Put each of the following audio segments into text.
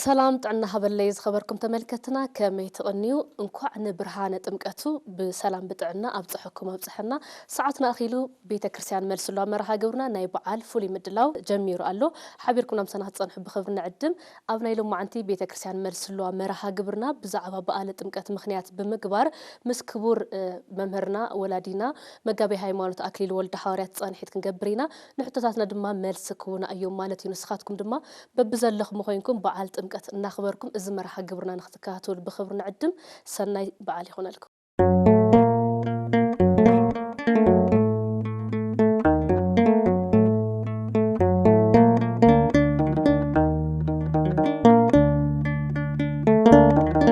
ሰላም ጥዕና ሃበለይ ዝኸበርኩም ተመልከትና፣ ከመይ ትቕንዩ? እንኳዕ ንብርሃነ ጥምቀቱ ብሰላም ብጥዕና ኣብፀሐኩም ኣብፀሐና። ሰዓትና ኣኺሉ ቤተ ክርስቲያን መልስሏ መርሃ ግብርና ናይ በዓል ፍሉይ ምድላው ጀሚሩ ኣሎ። ሓቢርኩም ምሳና ክትፀንሑ ብኽብሪ ንዕድም። ኣብ ናይ ሎማዓንቲ ቤተ ክርስቲያን መልስሏ መርሃ ግብርና ብዛዕባ በዓለ ጥምቀት ምኽንያት ብምግባር ምስ ክቡር፣ እ፣ መምህርና ወላዲና መጋቤ ሃይማኖት ኣክሊሉ ወልደ ሃዋርያት ፃንሒት ክንገብር ኢና። ንሕቶታትና ድማ መልሲ ክቡና እዮም ማለት እዩ። ንስኻትኩም ድማ በብዘለኹም ኮይንኩም በዓል ጥምቀት እናኽበርኩም እዚ መርሃ ግብርና ንክትከታተሉ ብኽብሪ ንዕድም። ሰናይ በዓል ይኹነልኩም።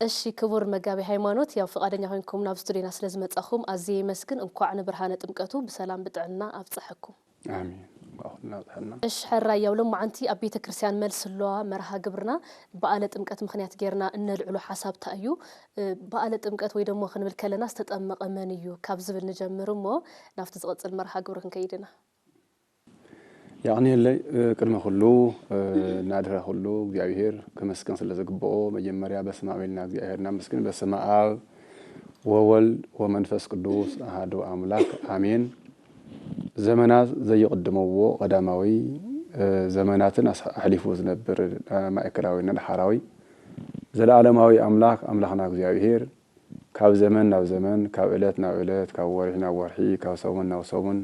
እሺ፣ ክቡር መጋቤ ሃይማኖት፣ ያው ፍቓደኛ ኮይንኩም ናብ ስቱዲዮና ስለ ዝመጻኹም ኣዝየ የመስግን። እንኳዕ ንብርሃነ ጥምቀቱ ብሰላም ብጥዕና ኣብጸሐኩም። ኣሜን። እንኳዕ ኩልና ኣብጽሐና። እሺ፣ ሕራይ፣ ያው ሎማዓንቲ ኣብ ቤተ ክርስቲያን መልሲ ኣለዋ መርሃ ግብርና በዓለ ጥምቀት ምኽንያት ጌርና እነልዕሎ ሓሳብ እንታይ እዩ? እ፣ በዓለ ጥምቀት ወይ ደሞ ክንብል ከለና ዝተጠመቐ መን እዩ ካብ ዝብል ንጀምር እሞ ናብቲ ዝቕጽል መርሃ ግብሪ ክንከይድ ኢና። የቐንየለይ። እ፣ ቅድሚ ኩሉ፣ እ፣ እናድህረ ኩሉ እግዚኣብሔር ክመስገን ስለ ዝግብኦ፣ መጀመርያ በስመ ኣብ ኢልና እግዚኣብሔር እናመስግን። በስመ ኣብ ወወልድ ወመንፈስ ቅዱስ ኣሃዱ ኣምላክ ኣሜን። ዘመናት ዘይቕድመዎ ቀዳማዊ፣ እ፣ ዘመናትን ኣስ-፣ ኣሕሊፉ ዝነብር፣ እ፣ ማእከላዊና ደሓራዊ ዘለዓለማዊ ኣምላክ ኣምላኽና እግዚኣብሔር ካብ ዘመን ናብ ዘመን፣ ካብ ዕለት ናብ ዕለት፣ ካብ ወርሒ ናብ ወርሒ፣ ካብ ሰሙን ናብ ሰሙን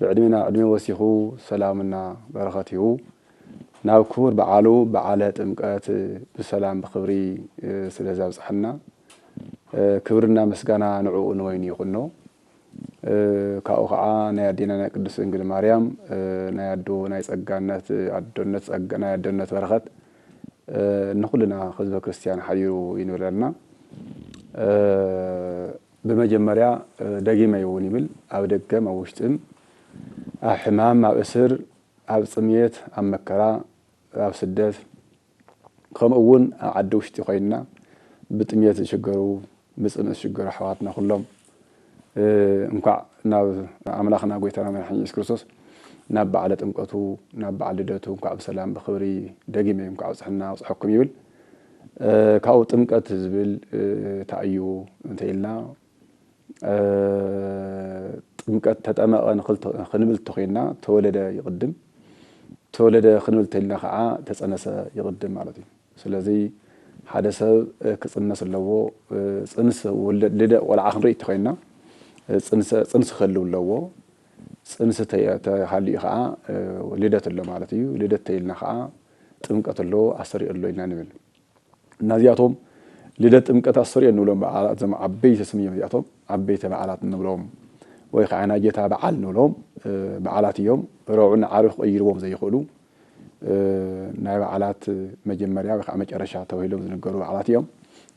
ብዕድሜ ናብ ዕድሜ ወሲኹ ሰላምና በረኸት ሂቡ ናብ ክቡር በዓሉ በዓለ ጥምቀት ብሰላም ብኽብሪ፣ እ፣ ስለ ዘብጽሐና፣ እ፣ ክብርና ምስጋና ንዕኡ ንወይኑ ይኹኖ። እ፣ ካብኡ ኸዓ ናይ ኣዴና ናይ ቅድስት ድንግል ማርያም፣ እ፣ ናይ ኣዶ ናይ ጸጋነት፣ ኣዶነት ጸጋ፣ ናይ ኣዶነት በረኸት፣ እ፣ ንኹልና ህዝበ ክርስቲያን ሓዲሩ ይንበረልና። እ፣ ብመጀመርያ፣ እ፣ ደጊመ ይውን ይብል፣ ኣብ ደገም ኣብ ውሽጥም፣ ኣብ ሕማም ኣብ እስር፣ ኣብ ጽምየት ኣብ መከራ፣ ኣብ ስደት፣ ከምኡ እውን ኣብ ዓዲ ውሽጢ ኮይንና ብጥምየት ዝሽገሩ፣ ብጽምእ ዝሽገሩ ኣሕዋትና ኩሎም፣ እ፣ እንኳዕ ናብ ኣምላኽና ጎይታና መድሓኒ የሱስ ክርስቶስ ናብ በዓለ ጥምቀቱ፣ ናብ በዓል ልደቱ እንኳዕ ብሰላም ብኽብሪ ደጊመ እንኳዕ ኣብጽሐና ኣብጽሐኩም ይብል። እ፣ ካብኡ ጥምቀት ዝብል፣ እ፣ እንታይ እዩ እንተ ኢልና፣ እ፣ ጥምቀት ተጠመቐ ንኽል-፣ ክንብል ተኾይንና ተወለደ ይቕድም። ተወለደ ክንብል ተልና ኸዓ ተጸነሰ ይቕድም ማለት እዩ። ስለዚ ሓደ ሰብ፣ እ፣ ክጽነስ ኣለዎ። እ፣ ጽንስ ውልደት ልደ ቆልዓ ክንርኢ ተኾይንና፣ እ፣ ጽንሰ-፣ ጽንሲ ክህልው ኣለዎ። ጽንሲ ተ-፣ ተሃልዩ ኸዓ፣ እ፣ ልደት ኣሎ ማለት እዩ። ልደት ተይልና ኸዓ ጥምቀት ኣሎ፣ ኣስተርእዮ ኣሎ ኢልና ንብል። እና እዚኣቶም ልደት፣ ጥምቀት፣ ኣስተርእዮ እንብሎም በዓላት፣ እዞም ዓበይቲ ስም እዮም። እዚኣቶም ዓበይቲ በዓላት እንብሎም ወይ ከዓ ናይ ጌታ በዓል እንብሎም፣ እ፣ በዓላት እዮም። ረቡዕን ዓርቢ ክቕይርዎም ዘይኽእሉ፣ እ፣ ናይ በዓላት መጀመርያ ወይ ከዓ መጨረሻ ተባሂሎም ዝንገሩ በዓላት እዮም።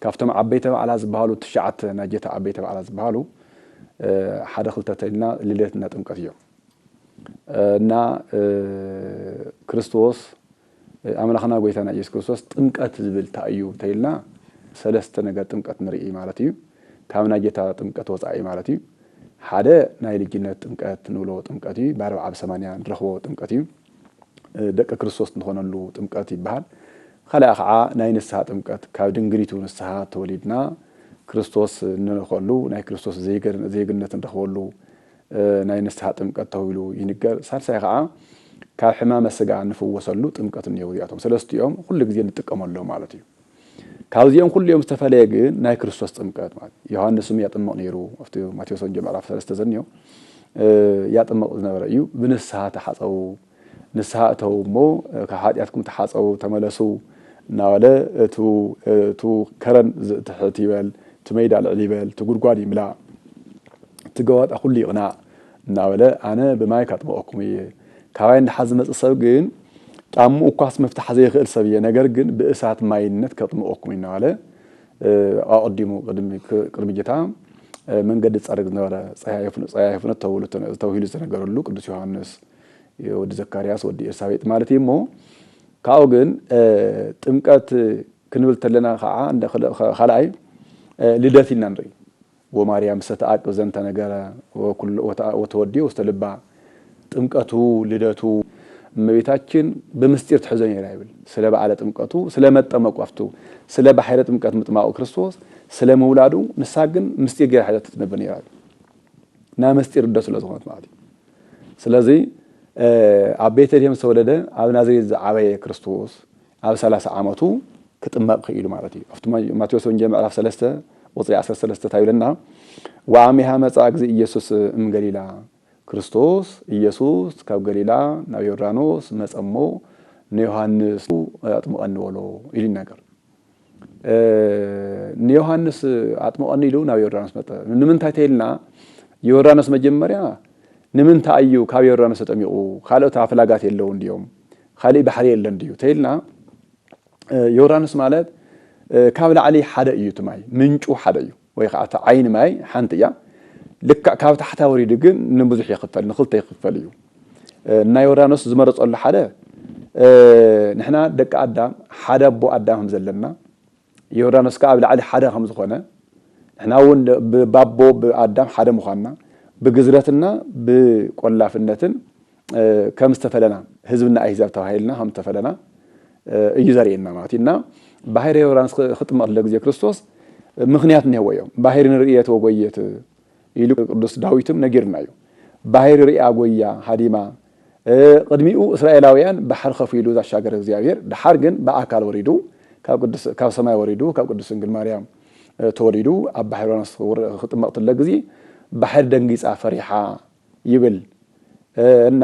ካብቶም ዓበይቲ በዓላት ዝበሃሉ፣ ትሽዓተ ናይ ጌታ ዓበይቲ በዓላት ዝበሃሉ፣ እ፣ ሓደ ክልተ ተኢልና ልደትና ጥምቀት እዮም። እና፣ እ፣ ክርስቶስ፣ እ፣ ኣምላኽና ጎይታና ኢየሱስ ክርስቶስ ጥምቀት ዝብል እንታይ እዩ እንተኢልና፣ ሰለስተ ነገር ጥምቀት ንርኢ ማለት እዩ። ካብ ናይ ጌታ ጥምቀት ወጻኢ ማለት እዩ። ሓደ ናይ ልጅነት ጥምቀት ንብሎ ጥምቀት እዩ። ብኣርብዓ ብሰማንያ ንረኽቦ ጥምቀት እዩ። እ፣ ደቂ ክርስቶስ እንኾነሉ ጥምቀት ይበሃል። ካልኣ ኸዓ ናይ ንስሓ ጥምቀት፣ ካብ ድንግሊቱ ንስሓ ተወሊድና ክርስቶስ እንልኸሉ ናይ ክርስቶስ ዜገ-፣ ዜግነት ንረኽበሉ እ፣ ናይ ንስሓ ጥምቀት ተባሂሉ ይንገር። ሳልሳይ ኸዓ ካብ ሕማመ ስጋ ንፍወሰሉ ጥምቀት እኒአው። እዚኣቶም ሰለስቲኦም ኩሉ ግዜ ንጥቀመሎም ማለት እዩ። ካብዚኦም ኩሊኦም ዝተፈለየ ግን ናይ ክርስቶስ ጥምቀት ማለት እዩ። ዮሃንስ እውን ያጥምቕ ነይሩ፣ ኣብቲ ማቴዎስ ወንጌል ምዕራፍ ሰለስተ ዘኒኦ፣ እ፣ ያጥምቕ ዝነበረ እዩ። ብንስሓ ተሓጸቡ፣ ንስሓ እተው እሞ፣ እ፣ ካብ ሓጢኣትኩም ተሓጸቡ፣ ተመለሱ እናበለ፣ እቱ፣ እቱ ከረን ዝ-፣ ትሕት ይበል፣ እቲ ሜዳ ልዕል ይበል፣ እቲ ጉድጓድ ይምላእ፣ እቲ ገዋጣ ኩሉ ይቕናእ እናበለ፣ ኣነ ብማይ ካጥምቐኩም እየ፣ ካባይ እንድሓር ዝመጽእ ሰብ ግን ጣዕሙ እኳስ ምፍታሕ ዘይኽእል ሰብ እየ፣ ነገር ግን ብእሳት ማይነት ከጥምቐኩም እዩ እናበለ፣ እ፣ ኣቐዲሙ ቅድሚ፣ ክ-፣ ቅድሚ ጌታ መንገዲ ዝጸርግ ዝነበረ ጸያየ ፍኖት ተባሂሉ ዝተነገረሉ ቅዱስ ዮሃንስ ወዲ ዘካርያስ ወዲ ኤልሳቤጥ ማለት እዩ። እሞ ካብኡ ግን ጥምቀት ክንብል ተለና ከዓ እንደ ካልኣይ ልደት ኢልና ንርኢ። ወማርያም ሰተአቅብ ዘንተ ነገረ ወተወዲኡ ውስተ ልባ፣ ጥምቀቱ ልደቱ እመቤታችን ብምስጢር ትሕዞ ነይራ ይብል። ስለ በዓለ ጥምቀቱ፣ ስለ መጠመቁ፣ ኣብቱ ስለ ባሕረ ጥምቀት ምጥማቁ ክርስቶስ፣ ስለ ምውላዱ ንሳ ግን ምስጢር ገይራ ሒዛ ትነብር ነይራ። ናይ ምስጢር ልደት ስለ ዝኾነት ማለት እዩ። ስለዚ ኣብ ቤተልሔም ዝተወለደ፣ ኣብ ናዝሬት ዝዓበየ ክርስቶስ ኣብ ሰላሳ ዓመቱ ክጥመቕ ክኢሉ ማለት እዩ። ኣብቲ ማቴዎስ ወንጌል ምዕራፍ ሰለስተ ቁፅሪ ዓሰርተ ሰለስተ እንታይ ይብለና? ወአሜሃ መጻ እግዚእ ኢየሱስ እምገሊላ፣ ክርስቶስ ኢየሱስ ካብ ገሊላ ናብ ዮርዳኖስ መጸሞ ንዮሃንስ ኣጥምቐኒ በሎ ኢሉ ይናገር። ንዮሃንስ ኣጥምቐኒ ኢሉ ናብ ዮርዳኖስ መጠ። ንምንታይ ተይልና? ዮርዳኖስ መጀመርያ ንምንታይ እዩ ካብ ዮርዳኖስ ተጠሚቑ? ካልኦት ኣፍላጋት የለውን ድዮም? ካሊእ ባሕሪ የለን ድዩ ተይልና? ዮርዳኖስ ማለት ካብ ላዕሊ ሓደ እዩ፣ እቲ ማይ ምንጩ ሓደ እዩ፣ ወይ ከዓ እቲ ዓይኒ ማይ ሓንቲ እያ። ልክዕ ካብ ታሕታ ወሪዱ ግን ንብዙሕ ይኽፈል፣ ንክልተ ይኽፈል እዩ። ናይ ዮርዳኖስ ዝመረፀሉ ሓደ፣ ንሕና ደቂ ኣዳም ሓደ ኣቦ ኣዳም ከም ዘለና፣ ዮርዳኖስ ከዓ ኣብ ላዕሊ ሓደ ከም ዝኾነ፣ ንሕና እውን ብኣቦ ብኣዳም ሓደ ምዃንና፣ ብግዝረትና ብቆላፍነትን ከም ዝተፈለና፣ ህዝብና ኣህዛብ ተባሂልና ከም ዝተፈለና እዩ ዘርእየና ማለት እዩ። እና ባሕሪ ዮርዳኖስ ክጥመቕ ግዜ ክርስቶስ ምኽንያት እኒሀዎ እዮም። ባሕሪ ንርእየት ወጎየት ኢሉ ቅዱስ ዳዊትም ነጊርና እዩ። ባሕሪ ርእያ ጎያ ሃዲማ፣ ቅድሚኡ እስራኤላውያን ባሕሪ ከፊሉ ዛሻገረ እግዚኣብሔር፣ ድሓር ግን ብኣካል ወሪዱ፣ ካብ ሰማይ ወሪዱ፣ ካብ ቅዱስ ድንግል ማርያም ተወሊዱ ኣብ ባሕሪ ዮርዳኖስ ክጥመቕ ትለ ግዜ ባሕሪ ደንጊጻ ፈሪሓ ይብል። እና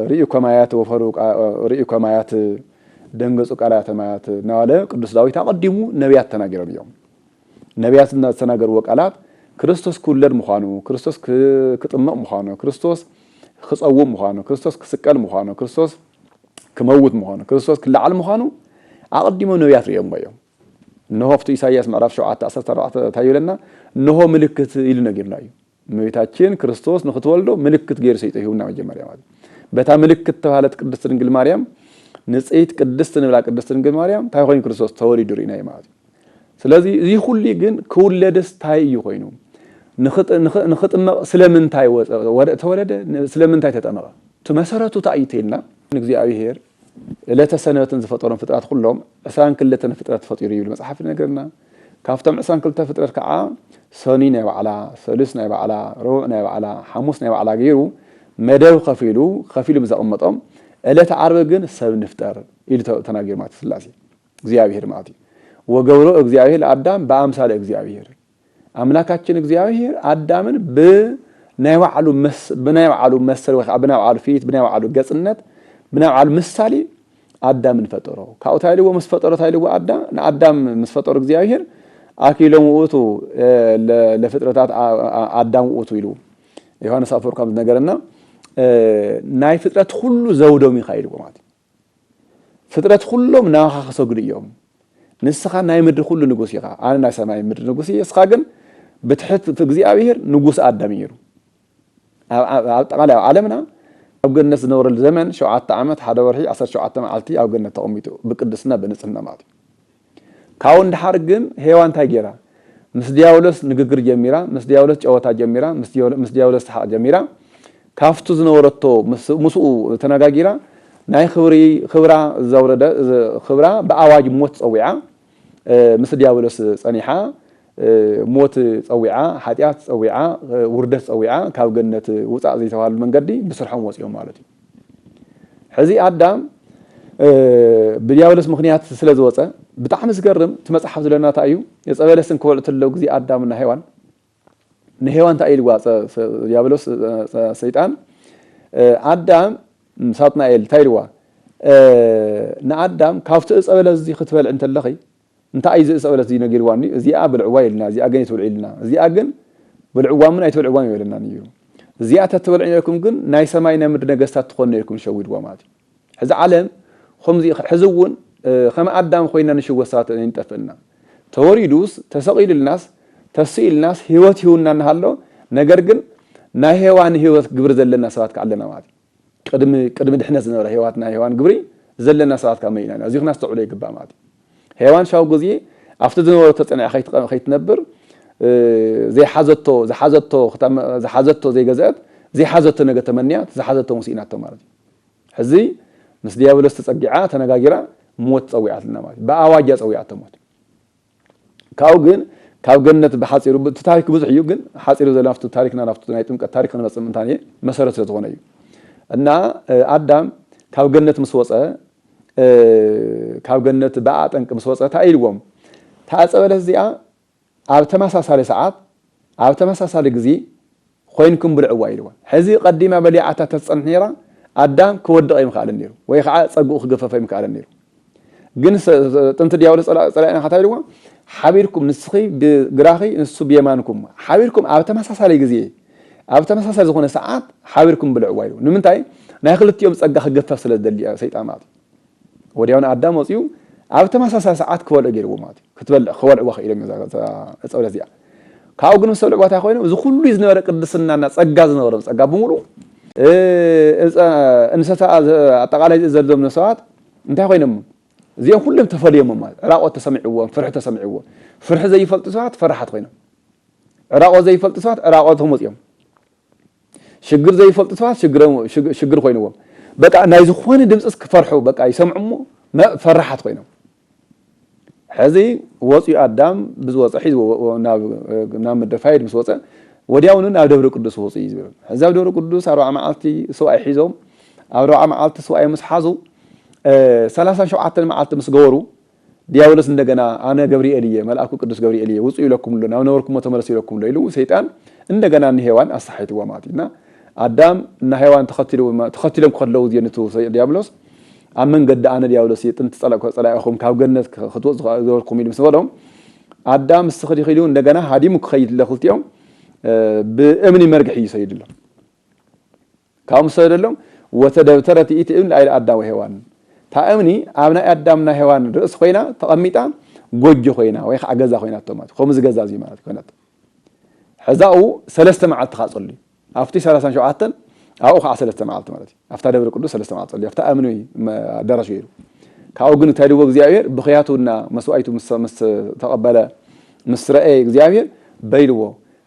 ርእዩ ከማያት ወፈሩ ርእዩ ከማያት ደንገጹ ቃላተ ማያት እናበለ ቅዱስ ዳዊት ኣቐዲሙ ነቢያት ተናጊሮም እዮም። ነቢያት ዝተናገርዎ ቃላት ክርስቶስ ክውለድ ምዃኑ፣ ክርስቶስ ክጥመቕ ምዃኑ፣ ክርስቶስ ክጸውም ምዃኑ፣ ክርስቶስ ክስቀል ምዃኑ፣ ክርስቶስ ክመውት ምዃኑ፣ ክርስቶስ ክለዓል ምዃኑ ኣቐዲሞም ነቢያት ርእዮምዎ እዮም። እንሆ ኣብቲ ኢሳይያስ ምዕራፍ ሸውዓተ ዓሰርተ ኣርባዕተ እንታይ ይብለና? እንሆ ምልክት ኢሉ ነጊርና እዩ። እመቤታችን ክርስቶስ ንክትወልዶ ምልክት ገይሩ ሰይጡ ሂቡና መጀመርያ ማለት እዩ። በታ ምልክት ተባህለት ቅድስት ድንግል ማርያም፣ ንጽሕት ቅድስት ንብላ ቅድስት ድንግል ማርያም እንታይ ኮይኑ ክርስቶስ ተወሊዱ ርኢናዮ ማለት እዩ። ስለዚ እዚ ኩሉ ግን ክውለድስ እንታይ እዩ ኮይኑ? ንኽጥመቕ ስለምንታይ ተወለደ? ስለምንታይ ተጠመቐ? እቲ መሰረቱ እንታይ እዩ ተይልና ንእግዚኣብሔር ዕለተ ሰንበትን ዝፈጠሮም ፍጥረት ኩሎም ዕስራን ክልተን ፍጥረት ፈጢሩ ይብል መጽሓፍ ይነግረና። ካብቶም ዕስራን ክልተ ፍጥረት ከዓ ሰኑይ ናይ ባዕላ፣ ሰሉስ ናይ ባዕላ፣ ረቡዕ ናይ ባዕላ፣ ሓሙስ ናይ ባዕላ ገይሩ መደብ ከፊሉ ከፊሉ ብዘቐመጦም ዕለተ ዓርቢ ግን ሰብ ንፍጠር ኢሉ ተናጊሩ ማለት ስላሴ እግዚኣብሔር ማለት እዩ። ወገብሮ እግዚኣብሔር ለአዳም በአምሳለ እግዚኣብሔር ኣምላካችን እግዚኣብሔር ኣዳምን ብናይ ባዕሉ ብናይ ባዕሉ መሰል ወይ ከዓ ብናይ ባዕሉ ፊት ብናይ ባዕሉ ገጽነት ብናይ ባዕሉ ምሳሌ ኣዳምን ፈጠሮ። ካብኡ እንታይ ኢልዎ ምስ ፈጠሮ እንታይ ኢልዎ ኣዳም ንኣዳም ምስ ፈጠሮ እግዚኣብሔር ኣኪሎም ውእቱ ለፍጥረታት ኣዳም ውእቱ ኢሉ ዮሃንስ ኣፈወርቅ ከም ዝነገረና ናይ ፍጥረት ኩሉ ዘውዶም ኢኻ ኢልዎ ማለት እዩ። ፍጥረት ኩሎም ናባኻ ክሰግዱ እዮም። ንስኻ ናይ ምድሪ ኩሉ ንጉስ ኢኻ፣ ኣነ ናይ ሰማይ ምድሪ ንጉስ እየ። እስኻ ግን ብትሕት እግዚኣብሔር ንጉስ ኣዳም እዩ። ኣብ ጠቓላይ ኣብ ዓለምና ኣብ ገነት ዝነበረሉ ዘመን ሸውዓተ ዓመት ሓደ ወርሒ ዓሰርተ ሸውዓተ መዓልቲ ኣብ ገነት ተቐሚጡ ብቅድስና ብንጽህና ማለት እዩ። ካብኡ ንድሓር ግን ሄዋን እንታይ ገይራ? ምስ ዲያብሎስ ንግግር ጀሚራ፣ ምስ ዲያብሎስ ጨወታ ጀሚራ፣ ምስ ዲያብሎስ ሰሓቕ ጀሚራ ካብቱ ዝነበረቶ ምስኡ ተነጋጊራ ናይ ክብሪ ክብራ ዘውረደ ክብራ ብኣዋጅ ሞት ጸዊዓ ምስ ዲያብሎስ ጸኒሓ ሞት ጸዊዓ፣ ሓጢኣት ጸዊዓ፣ ውርደት ጸዊዓ ካብ ገነት ውጻእ ዘይተባህሉ መንገዲ ብስርሖም ወጺኦም ማለት እዩ። ሕዚ ኣዳም ብዲያብሎስ ምኽንያት ስለ ዝወፀ ብጣዕሚ ዝገርም እቲ መፅሓፍ ዝለና እንታይ እዩ? ዕፀ በለስ እንክበልዑ ተለው ግዜ ኣዳምና ሄዋን ንሄዋን እንታይ ኢልዋ? ዲያብሎስ ሰይጣን ኣዳም ሳጥናኤል እንታይ ኢልዋ? ንኣዳም ካብቲ ዕፀ በለስ እዚ ክትበልዕ እንተለኺ እንታይ እዩ እዚ ዕፀ በለስ እዚ ነጊርዋ? እዚኣ ብልዕዋ ኢልና እዚኣ ግን ኣይትብልዑ ኢልና እዚኣ ግን ብልዕዋ ምን ኣይትብልዕዋን ይበለና እዩ። እዚኣ ተትበልዑ ነርኩም ግን ናይ ሰማይ ናይ ምድሪ ነገስታት ትኾኑ ነርኩም ሸዊድዋ ማለት እዩ። ሕዚ ዓለም ከምዚ ሕዚ እውን ከም ኣዳም ኮይና ንሽወሳት ይንጠፍእና ተወሪዱስ ተሰቒሉልናስ ተስኢልናስ ህይወት ይህውና እናሃሎ፣ ነገር ግን ናይ ሄዋን ህይወት ግብሪ ዘለና ሰባት ከ ኣለና ማለት እዩ። ቅድሚ፣ ቅድሚ ድሕነት ዝነበረ ህይወት ናይ ሄዋን ግብሪ ዘለና ሰባት ካብ መን ኢና? እዚ ክነስተውዕሎ ይግባእ ማለት እዩ። ሄዋን ሻው ግዜ ኣብቲ ዝነበረቶ ጸኒዓ ከይትቐ-፣ ከይትነብር፣ እ፣ ዘይሓዘቶ፣ ዝሓዘቶ ክተመ-፣ ዝሓዘቶ ዘይገዝአት፣ ዘይሓዘቶ ነገር ተመንያ፣ ዝሓዘቶ ምስ ኢናቶ ማለት እዩ። ሕዚ ምስ ዲያብሎስ ተጸጊዓ፣ ተነጋጊራ፣ ሞት ጸዊዓትና ማለት እዩ። ብኣዋጅ እያ ጸዊዓቶ ሞት። ካብኡ ግን ካብ ገነት ብሓጺሩ፣ እቲ ታሪክ ብዙሕ እዩ፣ ግን ሓጺሩ ዘሎ ናብቲ ታሪክና፣ ናብቲ ናይ ጥምቀት ታሪክ ክንመጽእ ምእንታን እየ፣ መሰረት ስለ ዝኾነ እዩ። እና፣ እ፣ ኣዳም ካብ ገነት ምስ ወጸ፣ እ፣ ካብ ገነት ብኣ ጠንቂ ምስ ወጸ፣ እንታይ ኢልዎም? እታ ዕጸ በለስ እዚኣ ኣብ ተመሳሳሊ ሰዓት፣ ኣብ ተመሳሳሊ ግዜ ኮይንኩም ብልዕዋ ኢልዋ። ሕዚ ቀዲማ በሊዓታ ተትጸንሕ ነይራ፣ ኣዳም ክወድቕ ኣይምኽኣለን ነይሩ፣ ወይ ከዓ ጸግኡ ክገፈፍ ኣይምኽኣለን ነይሩ። ግን ሰ-፣ ሰ-፣ ጥንቲ ዲያብሎስ ጸላ-፣ ጸላኢና እንታይ ኢልዋ? ሓቢርኩም፣ ንስኺ ብግራኺ፣ ንሱ ብየማንኩም፣ ሓቢርኩም ኣብ ተመሳሳሊ ግዜ፣ ኣብ ተመሳሳሊ ዝኾነ ሰዓት ሓቢርኩም ብልዕዋ ኢልዋ። ንምንታይ? ናይ ክልቲኦም ጸጋ ክገፈፍ ስለ ዝደሊ ሰይጣን ማለት እዩ። ወዲያው ኣዳም ወፂኡ ኣብ ተመሳሳሊ ሰዓት ክበልዑ ገይርዎ ማለት እዩ። ክትበልዕ፣ ክበልዕዋ ክኢሎም እዮም እዛ፣ እዛ ዕፀ በለስ እዚኣ። ካብኡ ግን ምስ በልዕዋ እንታይ ኮይኑ? እዚ ኩሉ ዝነበረ ቅድስናና ጸጋ ዝነበሮም ጸጋ ብምሉእ፣ እ፣ እፀ-፣ እንስሳ ዘ-፣ ኣጠቓላይ ዘለዎም ሰባት እንታይ ኮይኖም? እዚኦም ኩሎም ተፈልዮም ማለት፣ ዕራቆት ተሰሚዕዎም፣ ፍርሒ ተሰሚዕዎም። ፍርሒ ዘይፈልጡ ሰባት ፈራሓት ኮይኖም። ዕራቆት ዘይፈልጡ ሰባት ዕራቆቶም ወፂኦም። ሽግር ዘይፈልጡ ሰባት ሽግሮም-፣ ሽግ-፣ ሽግር ኮይንዎም። በቃ ናይ ዝኾነ ድምፅስ ክፈርሑ፣ በቃ ይሰምዑ እሞ መ-፣ ፈራሓት ኮይኖም። ሕዚ ወፂኡ ኣዳም ብዝወፀ ሒዝዎ ወ-፣ ወ-፣ ናብ፣ ናብ ምድሪ ፋይድ ምስ ወፀ፣ ወዲያውኑ ናብ ደብረ ቅዱስ ውፁ እዩ ዝብል። ሕዚ ኣብ ደብረ ቅዱስ ኣርብዓ መዓልቲ ስዋይ ሒዞም፣ ኣብ ኣርብዓ መዓልቲ ስዋይ ምስ ሓዙ፣ እ፣ ሰላሳን ሸውዓተን መዓልቲ ምስ ገበሩ፣ ዲያብሎስ እንደገና ኣነ ገብርኤል እየ፣ መልኣኩ ቅዱስ ገብርኤል እየ፣ ውፁ ኢለኩም ኣሎ፣ ናብ ነበርኩሞ ተመለሱ ኢለኩም ኣሎ ኢሉ ሰይጣን እንደገና ንሄዋን ኣሳሒትዎ ማለት እዩ። እና ኣዳም እና ሄዋን ተኸቲሉ-፣ ተኸቲሎም ከለዉ እዚኦ ነቱ ሰይ-፣ ዲያብሎስ ኣብ መንገዲ ኣነ ዲያብሎስ እየ፣ ጥንቲ ጸላእኩ-፣ ጸላኢኹም ካብ ገነት ክ-፣ ክትወጽኡ ዝገበርኩም ኢሉ ምስ በሎም፣ ኣዳም እስኺ ዲኺ ኢሉ እንደገና ሃዲሙ ክኸይድ ለክልቲኦም፣ እ፣ ብእምኒ መርግሒ እዩ ሰይድሎም። ካብኡ ምስ ሰደሎም፣ "ወተደብተረት ይእቲ እምኒ ላዕለ ኣዳም ወሄዋን።" እታ እምኒ ኣብ ናይ ኣዳምና ሄዋን ርእሲ ኮይና ተቐሚጣ ጎጆ ኮይና ወይ ከዓ ገዛ ኮይናቶም ማለት እዩ። ከምዚ ገዛ እዚ ማለት ኮይናቶ። ሕዛኡ ሰለስተ መዓልቲ ካጸሉ እዩ። ኣብቲ ሰላሳን ሸውዓተን ኣብኡ ከዓ ሰለስተ መዓልቲ ማለት እዩ። ኣብታ ደብረ ቅዱስ ሰለስተ መዓልቲ ጸሉ። ኣብታ እምኒ መ-፣ ኣዳራሽ ገይሩ። ካብኡ ግን እንታይ ኢልዎ እግዚኣብሔር? ብኽያቱና መስዋእቱ ምስ፣ ምስ ተቐበለ፣ ምስ ረአየ እግዚኣብሔር በይልዎ፣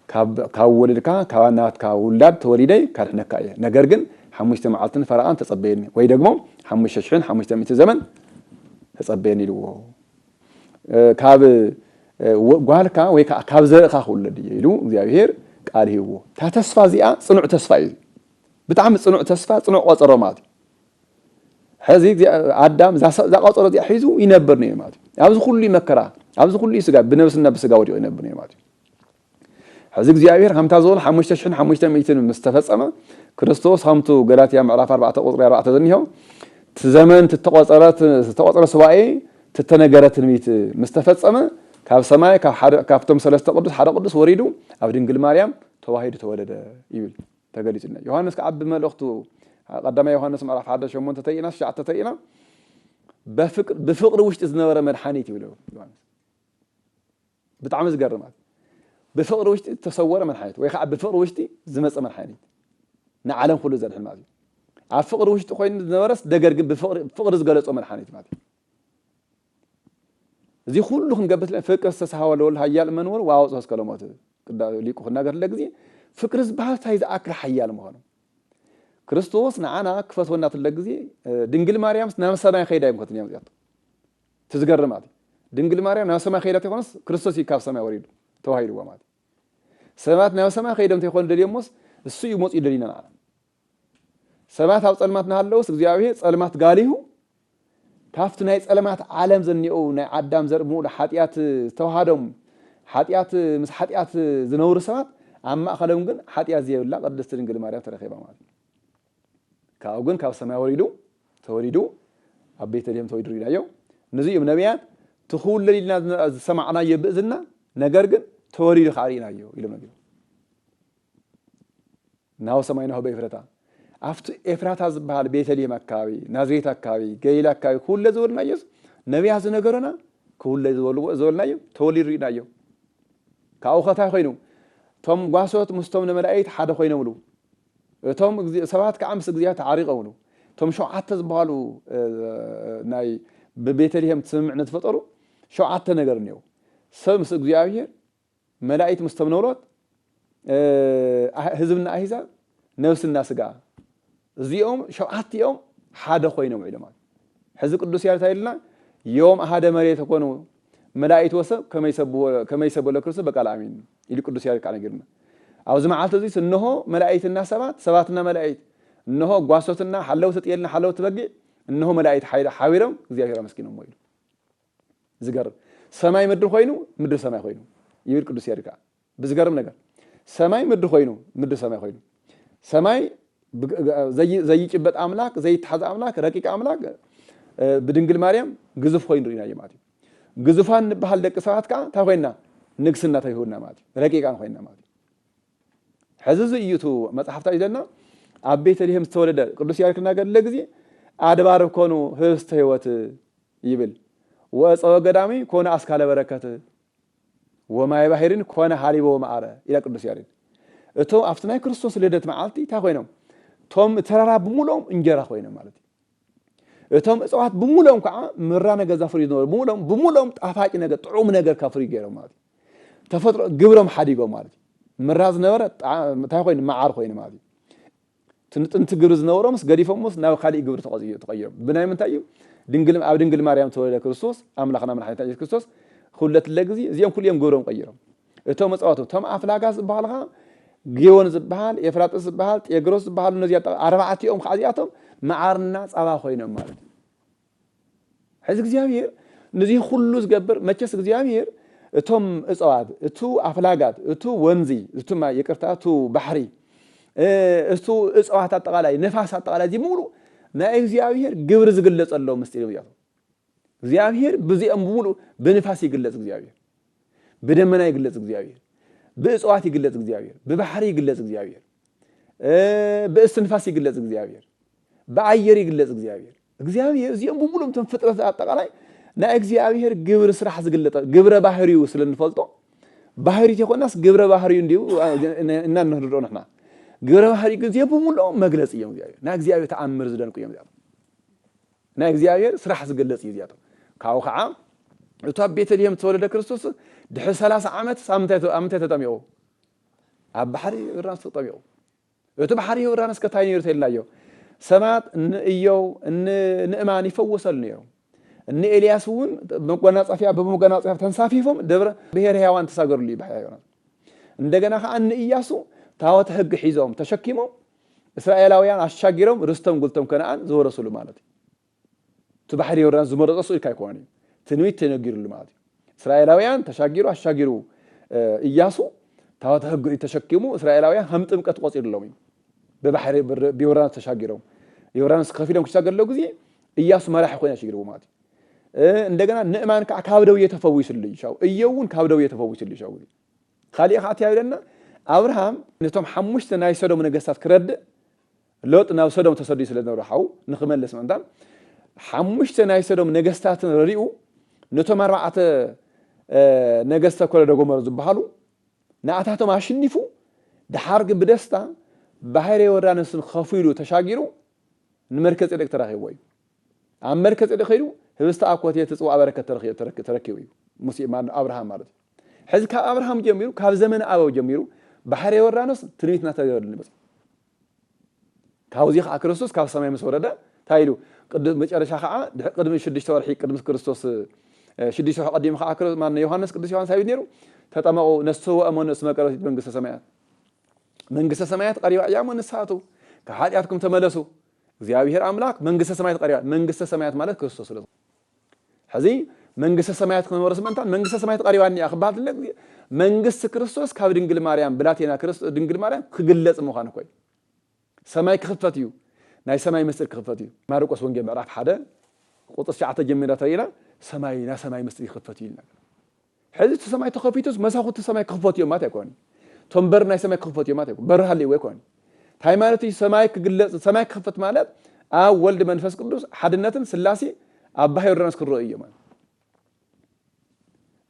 ካብ፣ ካብ ወለድካ፣ ካብ ናትካ ውላድ ተወሊደ ካድሕነካ እየ። ነገር ግን ሓሙሽተ መዓልትን ፈረቓን ተጸበየኒ፣ ወይ ደግሞ ሓሙሽተ ሽሕን ሓሙሽተ ሚእቲ ዘመን ተጸበየኒ ኢልዎ። እ፣ ካብ፣ እ፣ ወ-፣ ጓልካ ወይ ከዓ ካብ ዘርእካ ክውለድ እየ ኢሉ እግዚኣብሔር ቃል ሂብዎ። እታ ተስፋ እዚኣ ጽኑዕ ተስፋ እዩ። ብጣዕሚ ጽኑዕ ተስፋ፣ ጽኑዕ ቆጸሮ ማለት እዩ። ሕዚ እግዚኣብ-፣ ኣዳም እዛ ሰ-፣ እዛ ቆጸሮ እዚኣ ሒዙ ይነብር ነይሩ ማለት እዩ። ኣብዚ ኩሉ መከራ፣ ኣብዚ ኩሉ ስጋ፣ ብነብስና ብስጋ ወዲቑ ይነብር ነይሩ ማለት እዩ። ሕዚ እግዚኣብሔር ከምታ ዝበሎ ሓሙሽተ ሽሕን ሓሙሽተ ሚእትን ምስ ተፈጸመ፣ ክርስቶስ ከምቱ ገላትያ ምዕራፍ ኣርባዕተ ቁጽሪ ኣርባዕተ ዘኒሆ፣ እቲ ዘመን እተቆጸረ፣ እተቆጸረ ስዋኤ፣ እተነገረ ትንቢት ምስ ተፈጸመ፣ ካብ ሰማይ ካብ ሓደ፣ ካብቶም ሰለስተ ቅዱስ ሓደ ቅዱስ ወሪዱ ኣብ ድንግል ማርያም ተዋሂዱ ተወለደ ይብል፣ ተገሊጹ። ዮሃንስ ከዓ ብመልእኽቱ ቀዳማይ ዮሃንስ ምዕራፍ ሓደ ሸሞንተ ተይና፣ ትሽዓተ ተይና፣ በፍቅር-፣ ብፍቅሪ ውሽጢ ዝነበረ መድሓኒት ይብሎ ዮሃንስ። ብጣዕሚ ዝገርም ማለት፣ ብፍቕሪ ውሽጢ ዝተሰወረ መድሓኒት ወይ ከዓ ብፍቕሪ ውሽጢ ዝመፀ መድሓኒት፣ ንዓለም ኩሉ ዘድሕን ማለት እዩ። ኣብ ፍቕሪ ውሽጢ ኮይኑ ዝነበረስ፣ ነገር ግን ብፍቕሪ፣ ፍቕሪ ዝገለፆ መድሓኒት ማለት እዩ። እዚ ኩሉ ክንገብር ስለ ፍቅር ዝተሳሃወ ለወልድ ኃያል መንበር ወአውፅኦ እስከ ለሞት፣ ቅዳ-፣ ሊቁ ክናገር እንተለ ግዜ፣ ፍቅሪ ዝበሃል እንታይ ዝኣክል ሓያል ምዃኑ። ክርስቶስ ንዓና ክፈትወና ትለ ግዜ፣ እ፣ ድንግል ማርያምስ ናብ ሰማይ ከይዳ እዮም ከትንያ መፅያቶ። እቲ ዝገርም ማለት እዩ። ድንግል ማርያም ናብ ሰማይ ከይዳ ተይኮነስ፣ ክርስቶስ እዩ ካብ ሰማይ ወሪዱ፣ ተዋሂድዎ ማለት እዩ። ሰባት ናብ ሰማይ ከይዶም ተይኮኑ ደልዮሞስ፣ እሱ እዩ መፅኡ ደልዩና ንዓና። ሰባት ኣብ ጸልማት እናሃለውስ፣ እግዚኣብሔር ጸልማት ጋሊሁ፣ ካብቲ ናይ ጸልማት ዓለም ዘኒኦ ናይ ኣዳም ዘር ብምሉእ ሓጢኣት ዝተዋሃዶም፣ ሓጢኣት ምስ ሓጢኣት ዝነብሩ ሰባት፣ ኣብ ማእከሎም ግን ሓጢኣት ዘየብላ ቅድስቲ ድንግል ማርያም ተረኺባ ማለት እዩ። ካብኡ ግን ካብ ሰማይ ወሪዱ፣ ተወሊዱ፣ ኣብ ቤተልሔም ተወሊዱ ርኢናዮ። ነዚ እዮም ነቢያት፣ "ትኽውለድ ኢልና ዝነ-፣ ዝሰማዕናዮ ብእዝንና፣ ነገር ግን ተወሊዱ ከዓ ርኢናዮ" ኢሎም ነጊሮም። ናሁ ሰማይናሁ በኤፍረታ። ኣብቲ ኤፍራታ ዝበሃል ቤተልሔም ኣካባቢ፣ ናዝሬት ኣካባቢ፣ ገሊላ ኣካባቢ ክውለድ ዝበልናዮስ ነቢያት ዝነገሩና ክውለድ ዝበልዎ፣ ዝበልናዮ ተወሊዱ ርኢናዮ። ካብኡ ከታይ ኮይኑ፣ እቶም ጓሶት ምስቶም ንመላእክት ሓደ ኮይኖምሉ። እቶም እግዚኣብ-፣ ሰባት ከዓ ምስ እግዚኣብሔር ተዓሪቐምሉ። እቶም ሸውዓተ ዝበሃሉ፣ እ፣ ናይ ብቤተልሔም ስምምዕነት ዝፈጠሩ ሸውዓተ ነገር እኒአው። ሰብ ምስ እግዚኣብሔር፣ መላእክት ምስቶም ነበሮት፣ እ፣ ኣህ-፣ ህዝብና ኣህዛብ፣ ነብስና ስጋ። እዚኦም ሸውዓቲኦም ሓደ ኮይኖም ውዒሎም ማለት። ሕዚ ቅዱስ ያሬድ እንታይ ኢልና? ዮም ኣሃደ መሬት ኮኑ መላእክት ወሰብ ከመ ይሰብዎ-፣ ከመ ይሰብሖ ለክርስቶስ በቃል ኣሚን ኢሉ ቅዱስ ያሬድ ከዓ ነጊሩና። ኣብዚ መዓልቲ እዚ እንሆ መላእክትና ሰባት፣ ሰባትና መላእክት፣ እንሆ ጓሶትና ሓለውቲ ጤልና ሓለውቲ በጊዕ፣ እንሆ መላእክት ሓይ-፣ ሓቢሮም እግዚኣብሔር ኣመስጊኖምዎ ኢሉ። ዝገርም። ሰማይ ምድሪ ኮይኑ፣ ምድሪ ሰማይ ኮይኑ ይብል ቅዱስ ያሬድ ከዓ። ብዝገርም ነገር ሰማይ ምድሪ ኮይኑ፣ ምድሪ ሰማይ ኮይኑ። ሰማይ ብግ-፣ ዘይ-፣ ዘይጭበጥ ኣምላክ፣ ዘይተሓዝ ኣምላክ፣ ረቂቅ ኣምላክ፣ እ፣ ብድንግል ማርያም ግዙፍ ኮይኑ ርኢናዮ ማለት እዩ። ግዙፋን ንበሃል ደቂ ሰባት ከዓ እንታይ ኮይንና? ንግስና ተሂቡና ማለት እዩ። ረቂቃን ኮይንና ማለት እዩ። ሕዚ እዚ እዩ እቲ መጽሓፍ እንታይ ይብለና? ኣብ ቤተልሔም ዝተወለደ ቅዱስ ያሬድ ክናገር ግዜ ኣድባር ኮኑ ህብስተ ህይወት ይብል። ወእፀወ ገዳሚ ኮነ ኣስካለ በረከት ወማየ ባሕሪን ኮነ ሃሊበ ወመዓረ ኢላ ቅዱስ ያሬድ። እቶም ኣብቲ ናይ ክርስቶስ ልደት መዓልቲ እንታይ ኮይኖም? እቶም ተራራ ብምሉኦም እንጀራ ኮይኖም ማለት እዩ። እቶም እፅዋት ብምሉኦም ከዓ ምራ ነገር ዘፍርዩ ዝነበሩ ብምሉኦም፣ ብምሉኦም ጣፋጭ ነገር፣ ጥዑም ነገር ከፍርዩ ገይሮም ማለት እዩ። ተፈጥሮ ግብሮም ሓዲጎም ማለት እዩ። ምራ ዝነበረ ጣ-፣ እንታይ ኮይኑ? መዓር ኮይኑ ማለት እዩ። እቲ ንጥንቲ ግብሪ ዝነበሮምስ ገዲፎምስ ናብ ካሊእ ግብሪ ተቐይሩ-፣ ተቐይሮም። ብናይ ምንታይ እዩ? ድንግል፣ ኣብ ድንግል ማርያም ተወለደ ክርስቶስ፣ ኣምላኽና መድሓኒትና ኢየሱስ ክርስቶስ ክውለድለ ግዜ እዚኦም ኩሉ እዮም ግብሮም ቀይሮም። እቶም እፅዋት፣ እቶም ኣፍላጋት ዝበሃሉ ኸዓ ጊዮን ዝበሃል፣ ኤፍራጥስ ዝበሃል፣ ጤግሮስ ዝበሃሉ ነዚኣ ኣርባዕቲኦም ከዓ እዚኣቶም መዓርና ፃባ ኮይኖም ማለት እዩ። ሕዚ እግዚኣብሔር ነዚ ኩሉ ዝገብር፣ መቸስ እግዚኣብሔር እቶም እፅዋት፣ እቱ ኣፍላጋት፣ እቱ ወንዚ፣ እቱ ማይ፣ ይቅርታ፣ እቱ ባሕሪ፣ እ፣ እቱ እፅዋት ኣጠቃላይ፣ ነፋስ ኣጠቃላይ፣ እዚ ሙሉ ናይ እግዚኣብሔር ግብሪ ዝግለጸሎም ምስጢር እዮም። እግዚኣብሔር ብዚኦም ብምሉ ብንፋስ ይግለጽ እግዚኣብሔር። ብደመና ይግለጽ እግዚኣብሔር። ብእፅዋት ይግለጽ እግዚኣብሔር። ብባሕሪ ይግለጽ እግዚኣብሔር። እ፣ ብእስትንፋስ ይግለጽ እግዚኣብሔር። ብኣየር ይግለጽ እግዚኣብሔር። እግዚኣብሔር እዚኦም ብምሉኦም እቶም ፍጥረት ኣጠቃላይ ናይ እግዚኣብሔር ግብሪ ስራሕ ዝግለጠ ግብረ ባህሪኡ ስለ እንፈልጦ ባህሪት ይኾናስ ግብረ ባህሪኡ እንዲሁ እና እንርድኦ ንሕና። ግብረ ባህሪ ግን እዚኦም ብምሉኦም መግለጺ እዮም እግዚኣብሔር። ናይ እግዚኣብሔር ተኣምር ዝደንቁ እዮም እዚኣቶም። ናይ እግዚኣብሔር ስራሕ ዝገልጽ እዩ እዚኣቶም። ካብኡ ከዓ እቱ ኣብ ቤተልሔም ዝተወለደ ክርስቶስ ድሕሪ ሰላሳ ዓመት ኣብ ምንታይ፣ ኣብ ምንታይ ተጠሚቑ? ኣብ ባሕሪ ዮርዳኖስ ተጠሚቑ። እቲ ባሕሪ ዮርዳኖስ ከ እንታይ ነይሩ ተልናዮ? ሰባት እኒ እዮብ፣ እኒ ንእማን ይፈወሰሉ ነይሩ። እኒ ኤልያስ እውን መጎናጸፊያ ብመጎናጸፊያ ተንሳፊፎም ደብረ ብሄረ ሕያዋን ተሳገሩሉ እዩ ባሕሪ ዮርዳኖስ። እንደገና ከዓ እኒ ኢያሱ ታቦተ ሕጊ ሒዞም ተሸኪሞም እስራኤላውያን ኣሻጊሮም ርስቶም ጉልቶም ከነኣን ዝወረሱሉ ማለት እዩ። እቲ ባሕሪ ዮርዳኖስ ዝመረጸ እሱ ኢልካ ኣይኮነን እዩ። ትንቢት ተነጊሩሉ ማለት እዩ። እስራኤላውያን ተሻጊሩ፣ ኣሻጊሩ፣ እ፣ ኢያሱ ታቦተ ሕጊ ተሸኪሙ እስራኤላውያን ከም ጥምቀት ቆጺሩሎም እዩ። ብባሕሪ ብር-፣ ብዮርዳኖስ ተሻጊሮም። ዮርዳኖስ ከፊሎም ክሻገር ኣለዉ ግዜ ኢያሱ መራሒ ኮይኑ ኣሻጊርዎ ማለት እዩ። እ፣ እንደገና ንእማን ከዓ ካብ ደውየ ተፈዊሱሉ እዩ። ሻው እዮብ እውን ካብ ደውየ ተፈዊሱሉ እዩ። ሻው ግዜ ካሊእ ከዓ እንታይ ይብለና? ኣብርሃም ነቶም ሓሙሽተ ናይ ሰዶም ነገስታት ክረድእ ሎጥ ናብ ሰዶም ተሰዲዱ ስለ ዝነበረ ሓው ንክመልስ ምእንታን ሓሙሽተ ናይ ሰዶም ነገስታትን ረዲኡ ነቶም ኣርባዕተ፣ እ፣ ነገስተ ኮለዶ ጎመር ዝበሃሉ ንኣታቶም ኣሽኒፉ ድሓር ግን ብደስታ ባሕረ ዮርዳኖስን ከፊሉ ተሻጊሩ ንመልከ ጼዴቅ ተራኺብዎ እዩ። ኣብ መልከ ጼዴቅ ከይዱ ህብስተ ኣኮቴ እቲ ጽዋዕ በረከት ተረኪ-፣ ተረኪ-፣ ተረኪቡ እዩ። ሙሴ ማን ኣብርሃም ማለት እዩ። ሕዚ ካብ ኣብርሃም ጀሚሩ፣ ካብ ዘመነ ኣበው ጀሚሩ ባሕረ ዮርዳኖስ ትንቢት እናተገበረሉ ይመጽእ። ካብዚ ከዓ ክርስቶስ ካብ ሰማይ ምስ ወረደ እንታይ ኢሉ? ቅድ-፣ መጨረሻ ከዓ ድሕ-፣ ቅድሚ ሽዱሽተ ወርሒ ቅድሚ ክርስቶስ፣ እ፣ ሽዱሽተ ወርሒ ቀዲሙ ከዓ ክር-፣ ማን ዮሃንስ፣ ቅዱስ ዮሃንስ እንታይ ኢሉ ነይሩ? ተጠመቁ ነስተውእ እመኑ እስመ ቀረበት መንግስተ ሰማያት። መንግስተ ሰማያት ቀሪባ እያ እሞ ንስሓቱ ካብ ሓጢኣትኩም ተመለሱ። እግዚኣብሔር ኣምላክ መንግስተ ሰማያት ቀሪባ። መንግስተ ሰማያት ማለት ክርስቶስ ስለ ዝኾነ። ሕዚ መንግስተ ሰማያት ክንወርስ ምእንታን መንግስተ ሰማያት ቀሪባ እኒኣ ክበሃል እንተሎ መንግስቲ ክርስቶስ ካብ ድንግል ማርያም ብላቴና ክርስ-፣ ድንግል ማርያም ክግለጽ ምዃኑ እኮ እዩ። ሰማይ ክኽፈት እዩ። ናይ ሰማይ ምስጢር ክኽፈት እዩ። ማርቆስ ወንጌል ምዕራፍ ሓደ ቁጽሪ ትሽዓተ ጀሚርና ተሪእና ሰማይ፣ ናይ ሰማይ ምስጢር ይኽፈት እዩ ኢልና። ሕዚ እቲ ሰማይ ተኸፊቱስ መሳኹቲ ሰማይ ክኽፈቱ እዮም ማለት ኣይኮነን። እቶም በሪ ናይ ሰማይ ክኽፈቱ እዮም ማለት ኣይኮነን። በሪ ሃልይዎ ኣይኮነን። እንታይ ማለት እዩ? ሰማይ ክግለጽ፣ ሰማይ ክኽፈት ማለት ኣብ ወልድ መንፈስ ቅዱስ ሓድነትን ስላሴ ኣብ ባሕሪ ዮርዳኖስ ክረኣዩ እዮም ማለት።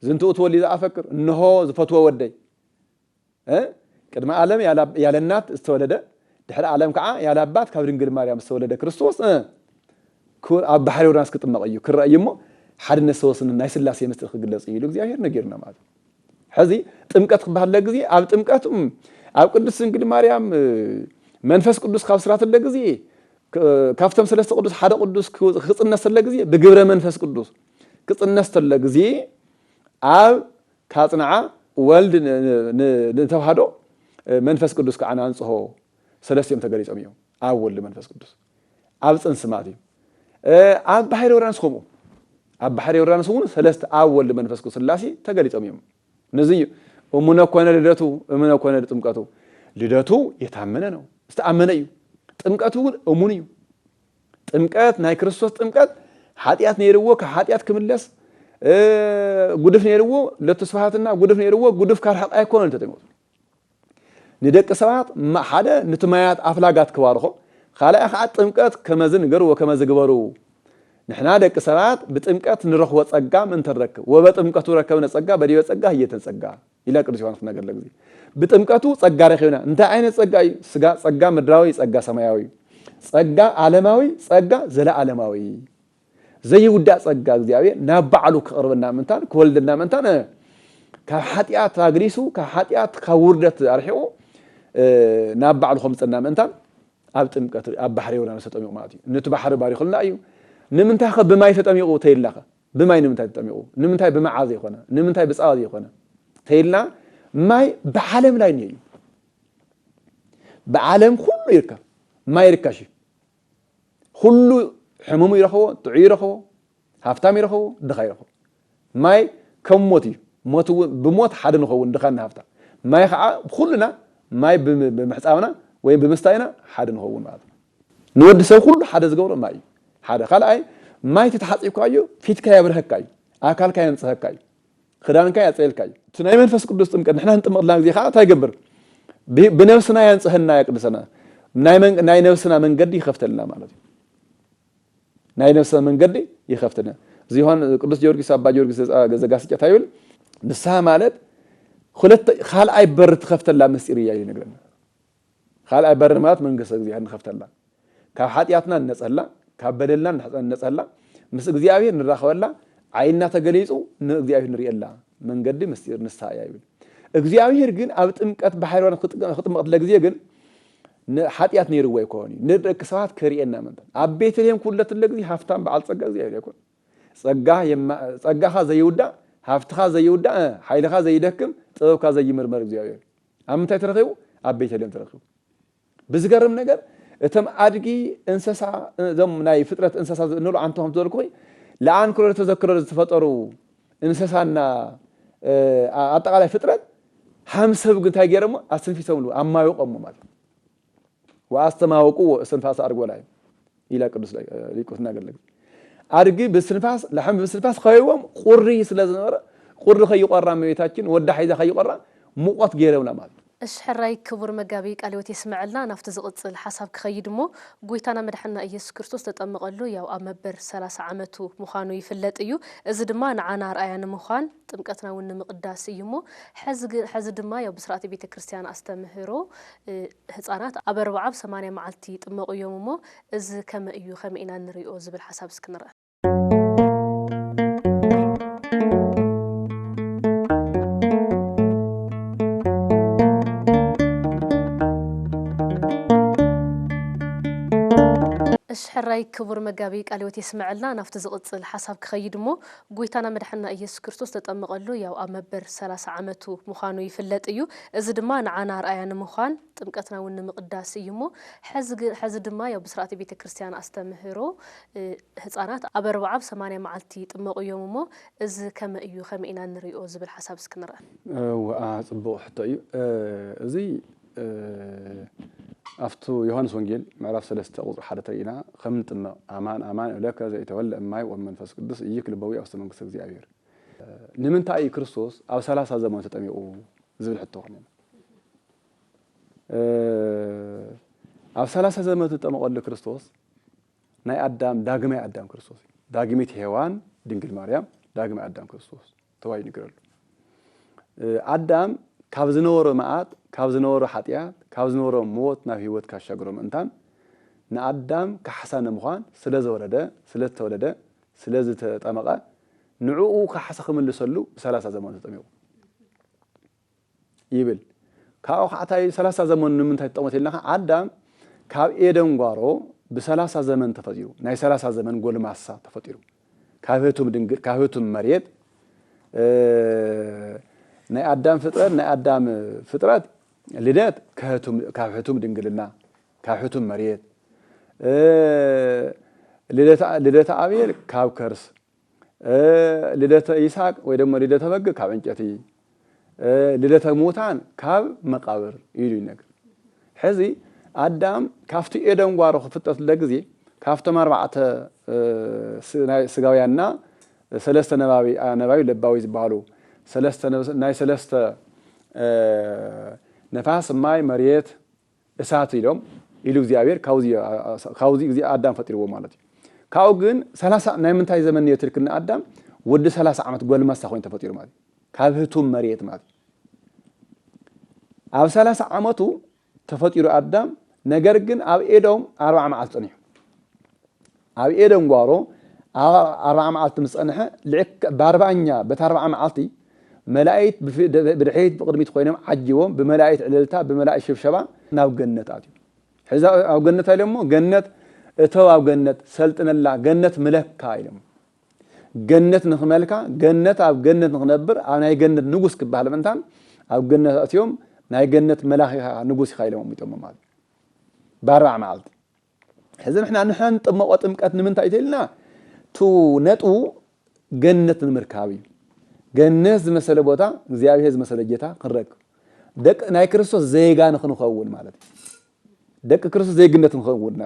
ዝንቱ ውእቱ ወልዲ ዘአፈቅር፣ እንሆ ዝፈትዎ ወደይ፣ እ? ቅድሚ ዓለም ያለ ኣብ-፣ ያለ እናት ዝተወለደ፣ ድሕሪ ዓለም ከዓ ያለ ኣባት ካብ ድንግል ማርያም ዝተወለደ ክርስቶስ፣ እ፣ ክቡር ኣብ ባሕሪ ዮርዳኖስ ክጥመቕ እዩ፣ ክረአ እዩ እሞ፣ ሓድነት ሰለስትን ናይ ስላሴ ምስጢር ክግለጽ እዩ ኢሉ እግዚኣብሔር ነጊሩና ማለት እዩ። ሕዚ ጥምቀት ክበሃል ግዜ፣ ኣብ ጥምቀት፣ እም፣ ኣብ ቅድስት ድንግል ማርያም፣ እ፣ መንፈስ ቅዱስ ካብ ስራትለ ግዜ፣ ክ-፣ ካብቶም ሰለስተ ቅዱስ ሓደ ቅዱስ ክው-፣ ክጽነስ ተለ ግዜ፣ ብግብረ መንፈስ ቅዱስ ክጽነስ ተለ ግዜ፣ ኣብ ካጽንዓ ወልድ ን-፣ ን-፣ ን-፣ ንተዋህዶ፣ እ፣ መንፈስ ቅዱስ ከዓ ንኣንጽሆ ሰለስቲኦም ተገሊጾም እዮም። ኣብ ወልድ መንፈስ ቅዱስ፣ ኣብ ጽንሲ ማለት እዩ። እ፣ ኣብ ባሕሪ ዮርዳኖስ ከምኡ፣ ኣብ ባሕሪ ዮርዳኖስ እውን ሰለስተ ኣብ ወልድ መንፈስ ቅዱስ ስላሴ ተገሊጾም እዮም። ነዚ እዩ እሙነ ኮነ ልደቱ፣ እሙነ ኮነ ጥምቀቱ። ልደቱ የታመነ ነው፣ ዝተኣመነ እዩ። ጥምቀቱ እውን እሙን እዩ። ጥምቀት፣ ናይ ክርስቶስ ጥምቀት፣ ሓጢኣት ነይርዎ፣ ካብ ሓጢኣት ክምለስ፣ እ፣ ጉድፍ ነይርዎ፣ ለቱ ስብሃትና ጉድፍ ነይርዎ፣ ጉድፍ ካርሕቕ ኣይኮነን ተጠሚቑ። ንደቂ ሰባት ማ-፣ ሓደ፣ ነቲ ማያት ኣፍላጋት ክባርኾ፣ ካልኣይ ከዓ ጥምቀት ከመዚ ንገሩ ወከመዚ ግበሩ። ንሕና ደቂ ሰባት ብጥምቀት ንረኽቦ ጸጋ ምእንቲ ንረክብ፣ "ወበጥምቀቱ ረከብነ ጸጋ በዲበ ጸጋ ህየተን ጸጋ" ኢላ ቅዱስ ዮሃንስ ክነገርለ ግዜ። ብጥምቀቱ ጸጋ ረኺብና። እንታይ ዓይነት ጸጋ እዩ? ስጋ ጸጋ ምድራዊ፣ ጸጋ ሰማያዊ። ጸጋ ዓለማዊ፣ ጸጋ ዘለዓለማዊ። ዘይውዳእ ጸጋ እግዚኣብሔር ናብ ባዕሉ ክቕርበና ምእንታን ክወልደና ምእንታን፣ ካብ ሓጢኣት ኣግሊሱ፣ ካብ ሓጢኣት፣ ካብ ውርደት ኣርሒቑ፣ እ፣ ናብ ባዕሉ ከምጸና ምእንታን ኣብ ጥምቀት፣ ኣብ ባሕሪ ዮርዳኖስ ተጠሚቑ ማለት እዩ። ነቲ ባሕሪ ባሪኹልና እዩ። ንምንታይ ከ ብማይ ተጠሚቑ ተይላኸ? ብማይ ንምንታይ ተጠሚቑ? ንምንታይ ብመዓ ዘይኮነ? ንምንታይ ብጻባ ዘይኮነ? ተይልና፣ ማይ ብዓለም ላይ እኒኦ እዩ። ብዓለም ኩሉ ይርከብ። ማይ ርካሽ እዩ። ኩሉ ሕሙሙ ይረኽቦ፣ ጥዑይ ይረኽቦ፣ ሃፍታም ይረኽቦ፣ ድኻ ይረኽቦ። ማይ ከም ሞት እዩ። ሞት እውን፣ ብሞት ሓደ ንኸውን፣ ድኻን ሃፍታም። ማይ ከዓ ኩልና ማይ ብም-፣ ብምሕጻብና ወይ ብምስታይና ሓደ ንኸውን ማለት እዩ። ንወዲ ሰብ ኩሉ ሓደ ዝገብሮ ማይ እዩ። ሓደ። ካልኣይ፣ ማይ ተተሓጺብካዮ ፊትካ የብርሀካ እዩ፣ ኣካልካ የንጽሀካ እዩ፣ ክዳንካ ያጸየልካ እዩ። እቲ ናይ መንፈስ ቅዱስ ጥምቀት ንሕና ንጥመቕላ ግዜ ከዓ እንታይ ይገብር? ብ-፣ ብነብስና ያንጽሀና፣ ያቅድሰና። ናይ መን-፣ ናይ ነብስና መንገዲ ይኸፍተልና ማለት እዩ። ናይ ነብስና መንገዲ ይኸፍተልና። እዚ ዮሃን-፣ ቅዱስ ጊዮርጊስ፣ ኣባ ጊዮርጊስ ዘ-፣ ዘጋስጫ እንታይ ይብል? ንስሓ ማለት ሁለተ-፣ ካልኣይ በር ትኸፍተላ ምስጢር እያ ኢሉ ይነግረና። ካልኣይ በር ማለት መንግስቲ እግዚኣብሔር ንኸፍተላ፣ ካብ ሓጢኣትና ንነጸላ፣ ካብ በደልና ንነጸላ፣ ምስ እግዚኣብሔር ንራኸበላ፣ ዓይንና ተገሊጹ ንእግዚኣብሔር ንርእየላ መንገዲ ምስጢር ንስሓ እያ ይብል። እግዚኣብሔር ግን ኣብ ጥምቀት ባሕሪ ዮርዳኖስ ክጥመ-፣ ክጥመቕ ትለ ግዜ ግን ን-፣ ሓጢኣት ነይርዎ ኣይኮን እዩ። ንደቂ ሰባት ከርእየና ምእንታን። ኣብ ቤተልሔም ክውለድ ትለ ግዜ ሃፍታም በዓል ጸጋ እግዚኣብሔር ኣይኮን። ጸጋ የማ-፣ ጸጋኻ ዘይውዳእ፣ ሃፍትኻ ዘይውዳእ፣ ሓይልኻ ዘይደክም፣ ጥበብካ ዘይምርመር እግዚኣብሔር። ኣብ ምንታይ ተረኺቡ? ኣብ ቤተልሔም ተረኺቡ። ብዝገርም ነገር፣ እቶም ኣድጊ፣ እንስሳ፣ እዞም ናይ ፍጥረት እንስሳ እንብሎ ኣንተ ከም ዝበልኩኺ፣ ለኣንክሮ ተዘክሮ ዝተፈጠሩ እንስሳና፣ እ፣ ኣ-፣ ኣጠቓላይ ፍጥረት፣ ሃም ሰብ ግን እንታይ ገይሮሞ? ኣስተንፊሶምሉ፣ ኣማውቖሞ ማለት እዩ። "ወኣስተማወቁ እስትንፋሰ ኣድጎ ላህዩ" ኢላ ቅዱስ ሊ-፣ ሊቁ ትናገር ለግ። ኣድጊ ብስትንፋስ፣ ላሕም ብስትንፋስ ከይዎም ቁሪ ስለ ዝነበረ፣ ቁሪ ከይቆራ እመቤታችን ወዳ ሒዛ ከይቆራ ሙቐት ገይሮምላ ማለት እዩ። እሺ፣ ሕራይ ክቡር መጋቢ ቃለ ሕይወት የስምዐልና። ናብቲ ዝቕጽል ሓሳብ ክኸይድ እሞ፣ ጎይታና መድሓንና ኢየሱስ ክርስቶስ ተጠመቐሉ ያው ኣብ መበር ሰላሳ ዓመቱ ምዃኑ ይፍለጥ እዩ። እዚ ድማ ንዓና ኣርኣያ ንምዃን ጥምቀትና እውን ንምቕዳስ እዩ እሞ፣ ሕዚ ግ-፣ ሕዚ ድማ ያው ብስርዓተ ቤተ ክርስቲያን ኣስተምህሮ፣ እ፣ ህጻናት ኣብ ኣርብዓ ኣብ ሰማንያ መዓልቲ ይጥመቑ እዮም እሞ፣ እዚ ከመይ እዩ፣ ከመይ ኢና ንሪኦ ዝብል ሓሳብ እስኪ ንርኣ። እሺ፣ ሕራይ ክቡር መጋቢ ቃለ ሕይወት የስምዐልና። ናብቲ ዝቕጽል ሓሳብ ክኸይድ እሞ፣ ጎይታና መድሓንና ኢየሱስ ክርስቶስ ተጠመቐሉ ያው ኣብ መበር ሰላሳ ዓመቱ ምዃኑ ይፍለጥ እዩ። እዚ ድማ ንዓና ኣርኣያ ንምዃን ጥምቀትና እውን ንምቕዳስ እዩ እሞ፣ ሕዚ ግ-፣ ሕዚ ድማ ያው ብስርዓተ ቤተ ክርስቲያን ኣስተምህሮ፣ እ፣ ህጻናት ኣብ ኣርብዓ ኣብ ሰማንያ መዓልቲ ይጥመቑ እዮም እሞ፣ እዚ ከመይ እዩ፣ ከመይ ኢና ንሪኦ ዝብል ሓሳብ እስኪ ንርኣ። እወ፣ ጽቡቕ ሕቶ እዩ። እ፣ እዚ፣ እ፣ ኣብቱ ዮሃንስ ወንጌል ምዕራፍ ሰለስተ ቁጽሪ ሓደ ተሪእና፣ ከም ንጥመቕ፣ "ኣማን ኣማን እብለከ ዘኢተወልደ እማይ ወመንፈስ ቅዱስ ኢይክል በዊ ውስተ መንግስተ እግዚኣብሔር።" ንምንታይ እዩ ክርስቶስ ኣብ ሰላሳ ዘመኑ ተጠሚቑ ዝብል ሕቶ ኮይኑ። እ፣ ኣብ ሰላሳ ዘመኑ ዝተጠመቐሉ ክርስቶስ ናይ ኣዳም ዳግማይ ኣዳም ክርስቶስ እዩ። ዳግሚት ሄዋን ድንግል ማርያም ዳግማይ ኣዳም ክርስቶስ ተባሂሉ ይነገረሉ። እ፣ ኣዳም ካብ ዝነበሮ መዓት፣ ካብ ዝነበሮ ሓጢኣት፣ ካብ ዝነበሮ ሞት ናብ ህይወት ካሻግሮ ምእንታን ንኣዳም ካሕሳ ንምዃን ስለ ዝወረደ፣ ስለ ዝተወለደ፣ ስለ ዝተጠመቐ፣ ንዕኡ ካሕሳ ክምልሰሉ ብሰላሳ ዘመኑ ተጠሚቑ ይብል። ካብኡ ከዓ እንታይ ሰላሳ ዘመኑ ንምንታይ ተጠመቐ ኢልና፣ ኣዳም ካብ ኤደን ጓሮ ብሰላሳ ዘመን ተፈጢሩ፣ ናይ ሰላሳ ዘመን ጎልማሳ ተፈጢሩ። ካብ ህቱም ድንግል፣ ካብ ህቱም መሬት፣ እ፣ ናይ ኣዳም ፍጥረት፣ ናይ ኣዳም ፍጥረት ልደት ከህቱም፣ ካብ ህቱም ድንግልና፣ ካብ ህቱም መሬት፣ እ፣ ልደተ፣ ልደተ ኣቤል ካብ ከርስ፣ እ፣ ልደተ ይስሐቅ ወይ ደሞ ልደተ በግ ካብ ዕንጨቲ፣ እ፣ ልደተ ሙታን ካብ መቃብር ኢሉ ይነግር። ሕዚ ኣዳም ካብቲ ኤደን ጓሮ ክፍጠር እንተ ግዜ ካብቶም ኣርባዕተ፣ እ፣ ስ-፣ ናይ ስጋውያንና ሰለስተ ነባቢ፣ ኣ፣ ነባቢ ለባዊ ዝበሃሉ ሰለስተ ነብስ-፣ ናይ ሰለስተ፣ እ፣ ነፋስ፣ ማይ፣ መሬት፣ እሳት ኢሎም ኢሉ እግዚኣብሔር ካብዚ፣ ኣ፣ ኣ፣ ካብዚ ግዜ ኣዳም ፈጢርዎ ማለት እዩ። ካብኡ ግን ሰላሳ ናይ ምንታይ ዘመን ነይሩ ትልክና ኣዳም ወዲ ሰላሳ ዓመት ጎልማሳ ኮይኑ ተፈጢሩ ማለት እዩ። ካብ ህቱም መሬት ማለት እዩ። ኣብ ሰላሳ ዓመቱ ተፈጢሩ ኣዳም፣ ነገር ግን ኣብ ኤዶም ኣርብዓ መዓልቲ ጸኒሑ። ኣብ ኤደን ጓሮ ኣብ ኣርብዓ መዓልቲ ምስ ጸንሐ፣ ልዕክ-፣ ብኣርብዓኛ፣ በታ ኣርብዓ መዓልቲ መላእክት ብፍ-፣ ደ-፣ ብድሕሪት ብቕድሚት ኮይኖም ዓጂቦም፣ ብመላእክት ዕልልታ፣ ብመላእክት ሽብሸባ ናብ ገነት ኣትዩ። ሕዚ ኣብ ገነት ኢሎሞ፣ ገነት እተው፣ ኣብ ገነት ሰልጥነላ፣ ገነት ምለካ ኢሎም። ገነት ንኽመልካ፣ ገነት ኣብ ገነት ንኽነብር፣ ኣብ ናይ ገነት ንጉስ ክበሃል ምእንታን፣ ኣብ ገነት ኣትዮም፣ ናይ ገነት መላኽ ኢኻ፣ ንጉስ ኢኻ ኢሎም ኣሚጦሞ ማለት እዩ። ብኣርብዓ መዓልቲ። ሕዚ ንሕና፣ ንሕና ንጥመቖ ጥምቀት ንምንታይ እዩ ተኢልና? እቱ ነጥቡ ገነት ንምርካብ እዩ። ገነት ዝመሰለ ቦታ፣ እግዚኣብሔር ዝመሰለ ጌታ ክንረክብ። ደቂ ናይ ክርስቶስ ዜጋ ንኽንኸውን ማለት እዩ። ደቂ ክርስቶስ ዜግነት ንኽንኸውን ኢና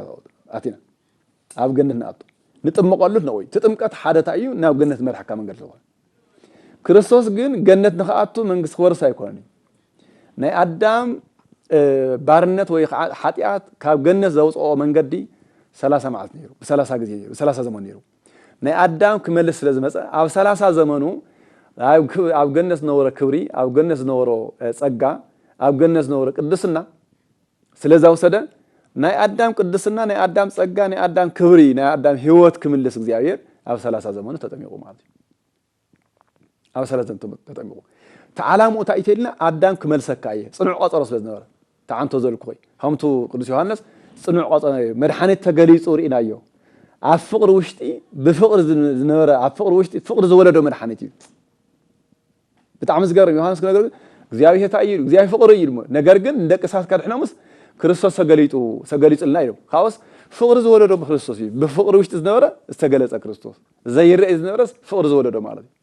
ኣቲና። ኣብ ገነት ንኣቱ። ንጥመቐሉ ነኡ እዩ። እቲ ጥምቀት ሓደ እንታይ እዩ? ናብ ገነት ዝመርሓካ መንገዲ ዝኾነ። ክርስቶስ ግን ገነት ንኽኣቱ መንግስቲ ክወርስ ኣይኮነን እዩ። ናይ ኣዳም፣ እ፣ ባርነት ወይ ከዓ ሓጢኣት ካብ ገነት ዘውፅኦ መንገዲ ሰላሳ መዓልቲ ነይሩ። ብሰላሳ ግዜ ነይሩ። ብሰላሳ ዘመን ነይሩ። ናይ ኣዳም ክመልስ ስለ ዝመጸ ኣብ ሰላሳ ዘመኑ ኣብ ክ-፣ ኣብ ገነት ዝነበሮ ክብሪ፣ ኣብ ገነት ዝነበሮ፣ እ፣ ጸጋ፣ ኣብ ገነት ዝነበሮ ቅድስና ስለ ዘውሰደ ናይ ኣዳም ቅድስና፣ ናይ ኣዳም ጸጋ፣ ናይ ኣዳም ክብሪ፣ ናይ ኣዳም ህይወት ክምልስ እግዚኣብሔር ኣብ ሰላሳ ዘመኑ ተጠሚቑ ማለት እዩ። ኣብ ሰለስተ ተጠ-፣ ተጠሚቑ። እቲ ዓላምኡ እንታይ እዩ ተልና? ኣዳም ክመልሰካ እየ። ጽኑዕ ቆጸሮ ስለ ዝነበረ። ተዓንቶ ዘልኩ ኾይ። ከምቱ ቅዱስ ዮሃንስ ጽኑዕ ቆጸሮ እዩ። መድሓኒት ተገሊጹ ርኢናዮ። ኣብ ፍቕሪ ውሽጢ፣ ብፍቕሪ ዝን-፣ ዝነበረ፣ ኣብ ፍቕሪ ውሽጢ፣ ፍቕሪ ዝወለዶ መድሓኒት እዩ። ብጣዕሚ ዝገርም ዮሃንስ ክነገር፣ እግዚኣብሔር እንታይ እዩ? እግዚኣብሔር ፍቕሪ እዩ። ነገር ግን ንደቂ ሰባት ከድሕኖምስ ክርስቶስ ተገሊጡ፣ ተገሊጹልና ኢሎም። ካብኡስ ፍቕሪ ዝወለዶ ብክርስቶስ እዩ። ብፍቕሪ ውሽጢ ዝነበረ ዝተገለጸ ክርስቶስ። ዘይረኣይ ዝነበረስ ፍቕሪ ዝወለዶ ማለት እዩ።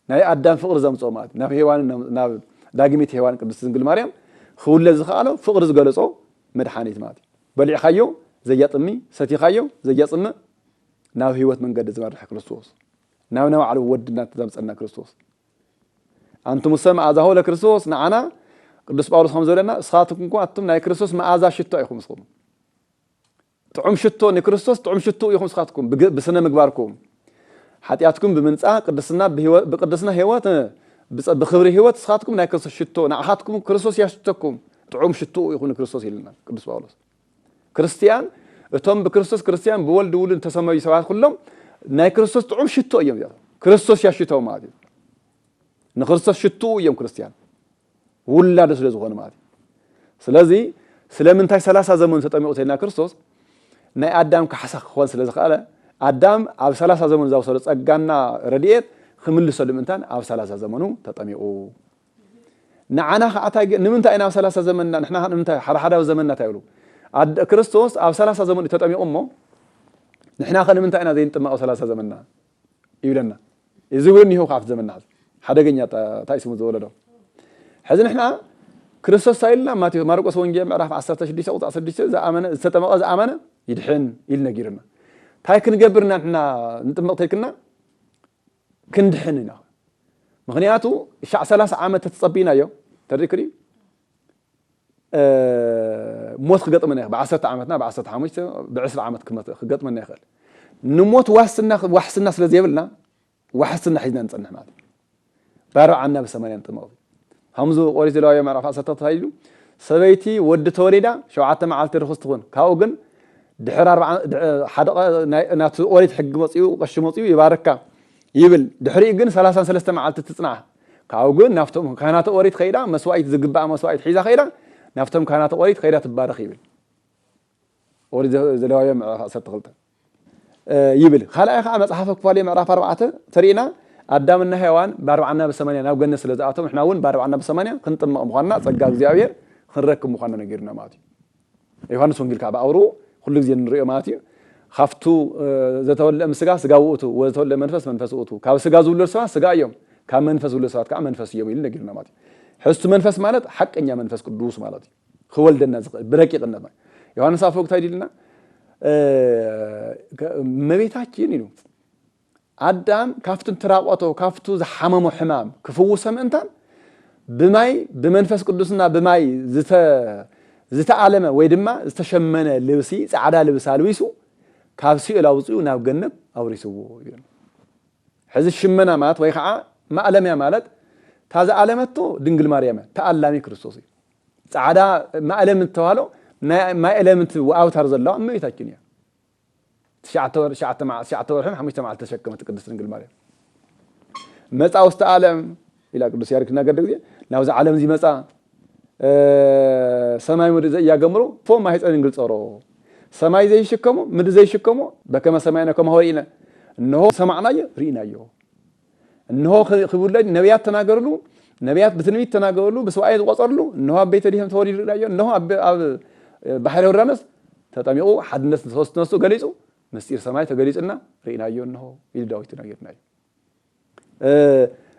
ናይ ኣዳም ፍቕሪ ዘምጽኦ ማለት እዩ። ናብ ሄዋን፣ ናብ፣ ናብ ዳግሚት ሄዋን ቅድስት ድንግል ማርያም ክውለድ ዝኸኣሎ ፍቕሪ ዝገለጾ መድሓኒት ማለት እዩ። በሊዕካዮ ዘያጥሚ፣ ሰቲኻዮ ዘያጽምእ፣ ናብ ህይወት መንገዲ ዝመርሕ ክርስቶስ፣ ናብ፣ ናብ ባዕሉ ወድና ዘምጸና ክርስቶስ። ኣንቱምሰ መኣዛሁ ለክርስቶስ፣ ንዓና ቅዱስ ጳውሎስ ከም ዝበለና፣ ንስኻትኩም እኮ ኣቱም ናይ ክርስቶስ መኣዛ ሽቶ ኢኹም ንስኹም። ጥዑም ሽቶ ንክርስቶስ፣ ጥዑም ሽቶ ኢኹም ንስኻትኩም፣ ብግ-፣ ብስነ ምግባርኩም። ሓጢኣትኩም ብምንጻህ፣ ቅድስና ብህይወ-፣ ብቅድስና ህይወት፣ ብጸ-፣ ብኽብሪ ህይወት ንስኻትኩም ናይ ክርስቶስ ሽቶ፣ ንዓኻትኩም ክርስቶስ ያሽተኩም፣ ጥዑም ሽቶ ኢኹም ንክርስቶስ ኢልና ቅዱስ ጳውሎስ። ክርስትያን፣ እቶም ብክርስቶስ ክርስትያን፣ ብወልድ ውሉድ ዝተሰመዩ ሰባት ኩሎም ናይ ክርስቶስ ጥዑም ሽቶ እዮም። እዚኣቶም ክርስቶስ ያሽቶም ማለት እዩ። ንክርስቶስ ሽትኡ እዮም ክርስትያን፣ ውላዱ ስለ ዝኾኑ ማለት እዩ። ስለዚ ስለምንታይ ሰላሳ ዘመኑ ተጠሚቑ ተልና ክርስቶስ ናይ ኣዳም ካሕሳ ክኾን ስለ ዝኸኣለ፣ ኣዳም ኣብ ሰላሳ ዘመኑ ዝወሰዶ ጸጋና ረድኤት ክምልሰሉ ምእንታን ኣብ ሰላሳ ዘመኑ ተጠሚቑ። ንዓና ኸዓ እንታይ ገ-፣ ንምንታይ ኢና ኣብ ሰላሳ ዘመንና፣ ንሕና ኸ ንምንታይ ሓደ ሓደ ኣብ ዘመንና እንታይ ይብሉ? ኣድ-፣ ክርስቶስ ኣብ ሰላሳ ዘመኑ እዩ ተጠሚቑ እሞ፣ ንሕና ኸ ንምንታይ ኢና ዘይንጥመቕ ኣብ ሰላሳ ዘመንና? ይብለና። እዚ እውን ይኸው ካብቲ ዘመንና ሓደገኛ ጣ-፣ እንታይ ስሙ ዝወለዶ። ሕዚ ንሕና ክርስቶስ እንታይ ኢልና? ማቴዎስ፣ ማርቆስ ወንጌል ምዕራፍ ዓሰርተ ሽዱሽተ ቁጽሪ ዓሰርተ ሽዱሽተ፣ "ዝኣመነ፣ ዝተጠመቐ ዝኣመነ ይድሕን" ኢሉ ነጊሩና። እንታይ ክንገብር ኢና ንሕና ንጥመቕ ተልክና? ክንድሕን ኢና። ምኽንያቱ ሻዕ ሰላሳ ዓመት ተተጸቢናዮ፣ ተሪእክሪ? እ፣ ሞት ክገጥመና ይኽእል። ብዓሰርተ ዓመትና፣ ብዓሰርተ ሓሙሽተ፣ ብዕስራ ዓመት ክመት-፣ ክገጥመና ይኽእል። ንሞት ዋስትና፣ ዋሕስና ስለ ዘይብልና፣ ዋሕስና ሒዝና ንጸንሕ ማለት እዩ። ብኣርብዓና ብሰማንያ ንጥመቕ። ከምዚ ኦሪት ዘሌዋውያን ምዕራፍ ዓሰርተ እንታይ ኢሉ? ሰበይቲ ወዲ ተወሊዳ ሸውዓተ መዓልቲ ርኹስ ትኹን፣ ካብኡ ግን ድሕሪ ኣርብዓ፣ ድሕ-፣ ሓደ ቀ-፣ ናይ፣ ናቲ ኦሪት ሕጊ መጺኡ፣ ቀሺ መጺኡ ይባርካ ይብል። ድሕሪኡ ግን ሰላሳን ሰለስተ መዓልቲ ትጽናሕ። ካብኡ ግን ናብቶም ካህናተ ኦሪት ከይዳ፣ መስዋኢት ዝግባኣ መስዋኢት ሒዛ ከይዳ፣ ናብቶም ካህናተ ኦሪት ከይዳ ትባረኽ ይብል። ኦሪት ዘ-፣ ዘሌዋውያን ምዕራፍ ዓሰርተ ክልተ፣ እ፣ ይብል። ካልኣይ ከዓ መጽሓፈ ኩፋሌ ምዕራፍ ኣርባዕተ ተሪእና፣ ኣዳምና ሄዋን ብኣርባዓና ብሰማንያ ናብ ገነት ስለ ዝኣተው፣ ንሕና እውን ብኣርባዓና ብሰማንያ ክንጥመቕ ምዃንና፣ ጸጋ እግዚኣብሔር ክንረክብ ምዃንና ነጊሩና ማለት እዩ። ዮሃንስ ወንጌል ከዓ ብኣውርኡ ኩሉ ግዜ ንሪኦ ማለት እዩ። "ካብቱ፣ እ፣ ዘተወልደ እምስጋ ስጋ ውእቱ፣ ወዘተወልደ መንፈስ መንፈስ ውእቱ። ካብ ስጋ ዝውለዱ ሰባት ስጋ እዮም፣ ካብ መንፈስ ዝውለዱ ሰባት ከዓ መንፈስ እዮም" ኢሉ ነጊሩና ማለት እዩ። ሕዝቱ መንፈስ ማለት ሓቀኛ መንፈስ ቅዱስ ማለት እዩ። ክወልደና ዝኽእል ብረቂቕነት ማለት። ዮሃንስ ኣፈወርቅ እንታይ ኢሉና? እ፣ ከ-፣ እመቤታችን ኢሉ፣ ኣዳም ካብቲ እንትራቆቶ፣ ካብቱ ዝሓመሞ ሕማም ክፍውሶ ምእንታን፣ ብማይ፣ ብመንፈስ ቅዱስና ብማይ ዝተ-፣ ዝተኣለመ ወይ ድማ ዝተሸመነ ልብሲ፣ ጻዕዳ ልብሲ ኣልቢሱ፣ ካብ ሲኦል ኣውጺኡ ናብ ገነት ኣውሪስዎ ይብል። ሕዚ ሽመና ማለት ወይ ከዓ ማእለምያ ማለት፣ እታ ዝኣለመቶ ድንግል ማርያም እያ፣ ተኣላሚ ክርስቶስ እዩ። ጻዕዳ ማእለምቲ እተባህሎ፣ ናይ ማእለምቲ ኣውታር ዘለዋ እመቤታችን እያ። ትሽዓተ ወር-፣ ትሽዓተ መዓ-፣ ትሽዓተ ወርሕን ሓሙሽተ መዓልቲ ተሸከመት ቅድስት ድንግል ማርያም። መጻ ውስተ ዓለም ኢላ ቅዱስ ያሬድ ክናገር ግዜ፣ ናብዚ ዓለም እዚ መጻ፣ እ፣ ሰማይ ምድሪ ዘኢያገምሮ፣ ፎም ማሕፀን ድንግል ጸሮ። ሰማይ ዘይሽከሞ፣ ምድሪ ዘይሽከሞ፣ በከመ ሰማዕነ ከማሁ ርኢነ። እነሆ ሰማዕናዮ፣ ርኢናዮ። እነሆ ኽ-፣ ክብለኝ ነቢያት ተናገርሉ፣ ነቢያት ብትንቢት ተናገርሉ፣ ብስዋኤ ዝቆጸርሉ፣ እነሆ ኣብ ቤተልሔም ተወሊዱ ርኢናዮ፣ እነሆ ኣብ፣ ኣብ ባሕረ ዮርዳኖስ ተጠሚቑ፣ ሓድነት ሶስትነቱ ገሊጹ፣ ምስጢር ሰማይ ተገሊጹና ርኢናዮ፣ እነሆ ኢሉ ዳዊት ተናገርናዮ። እ፣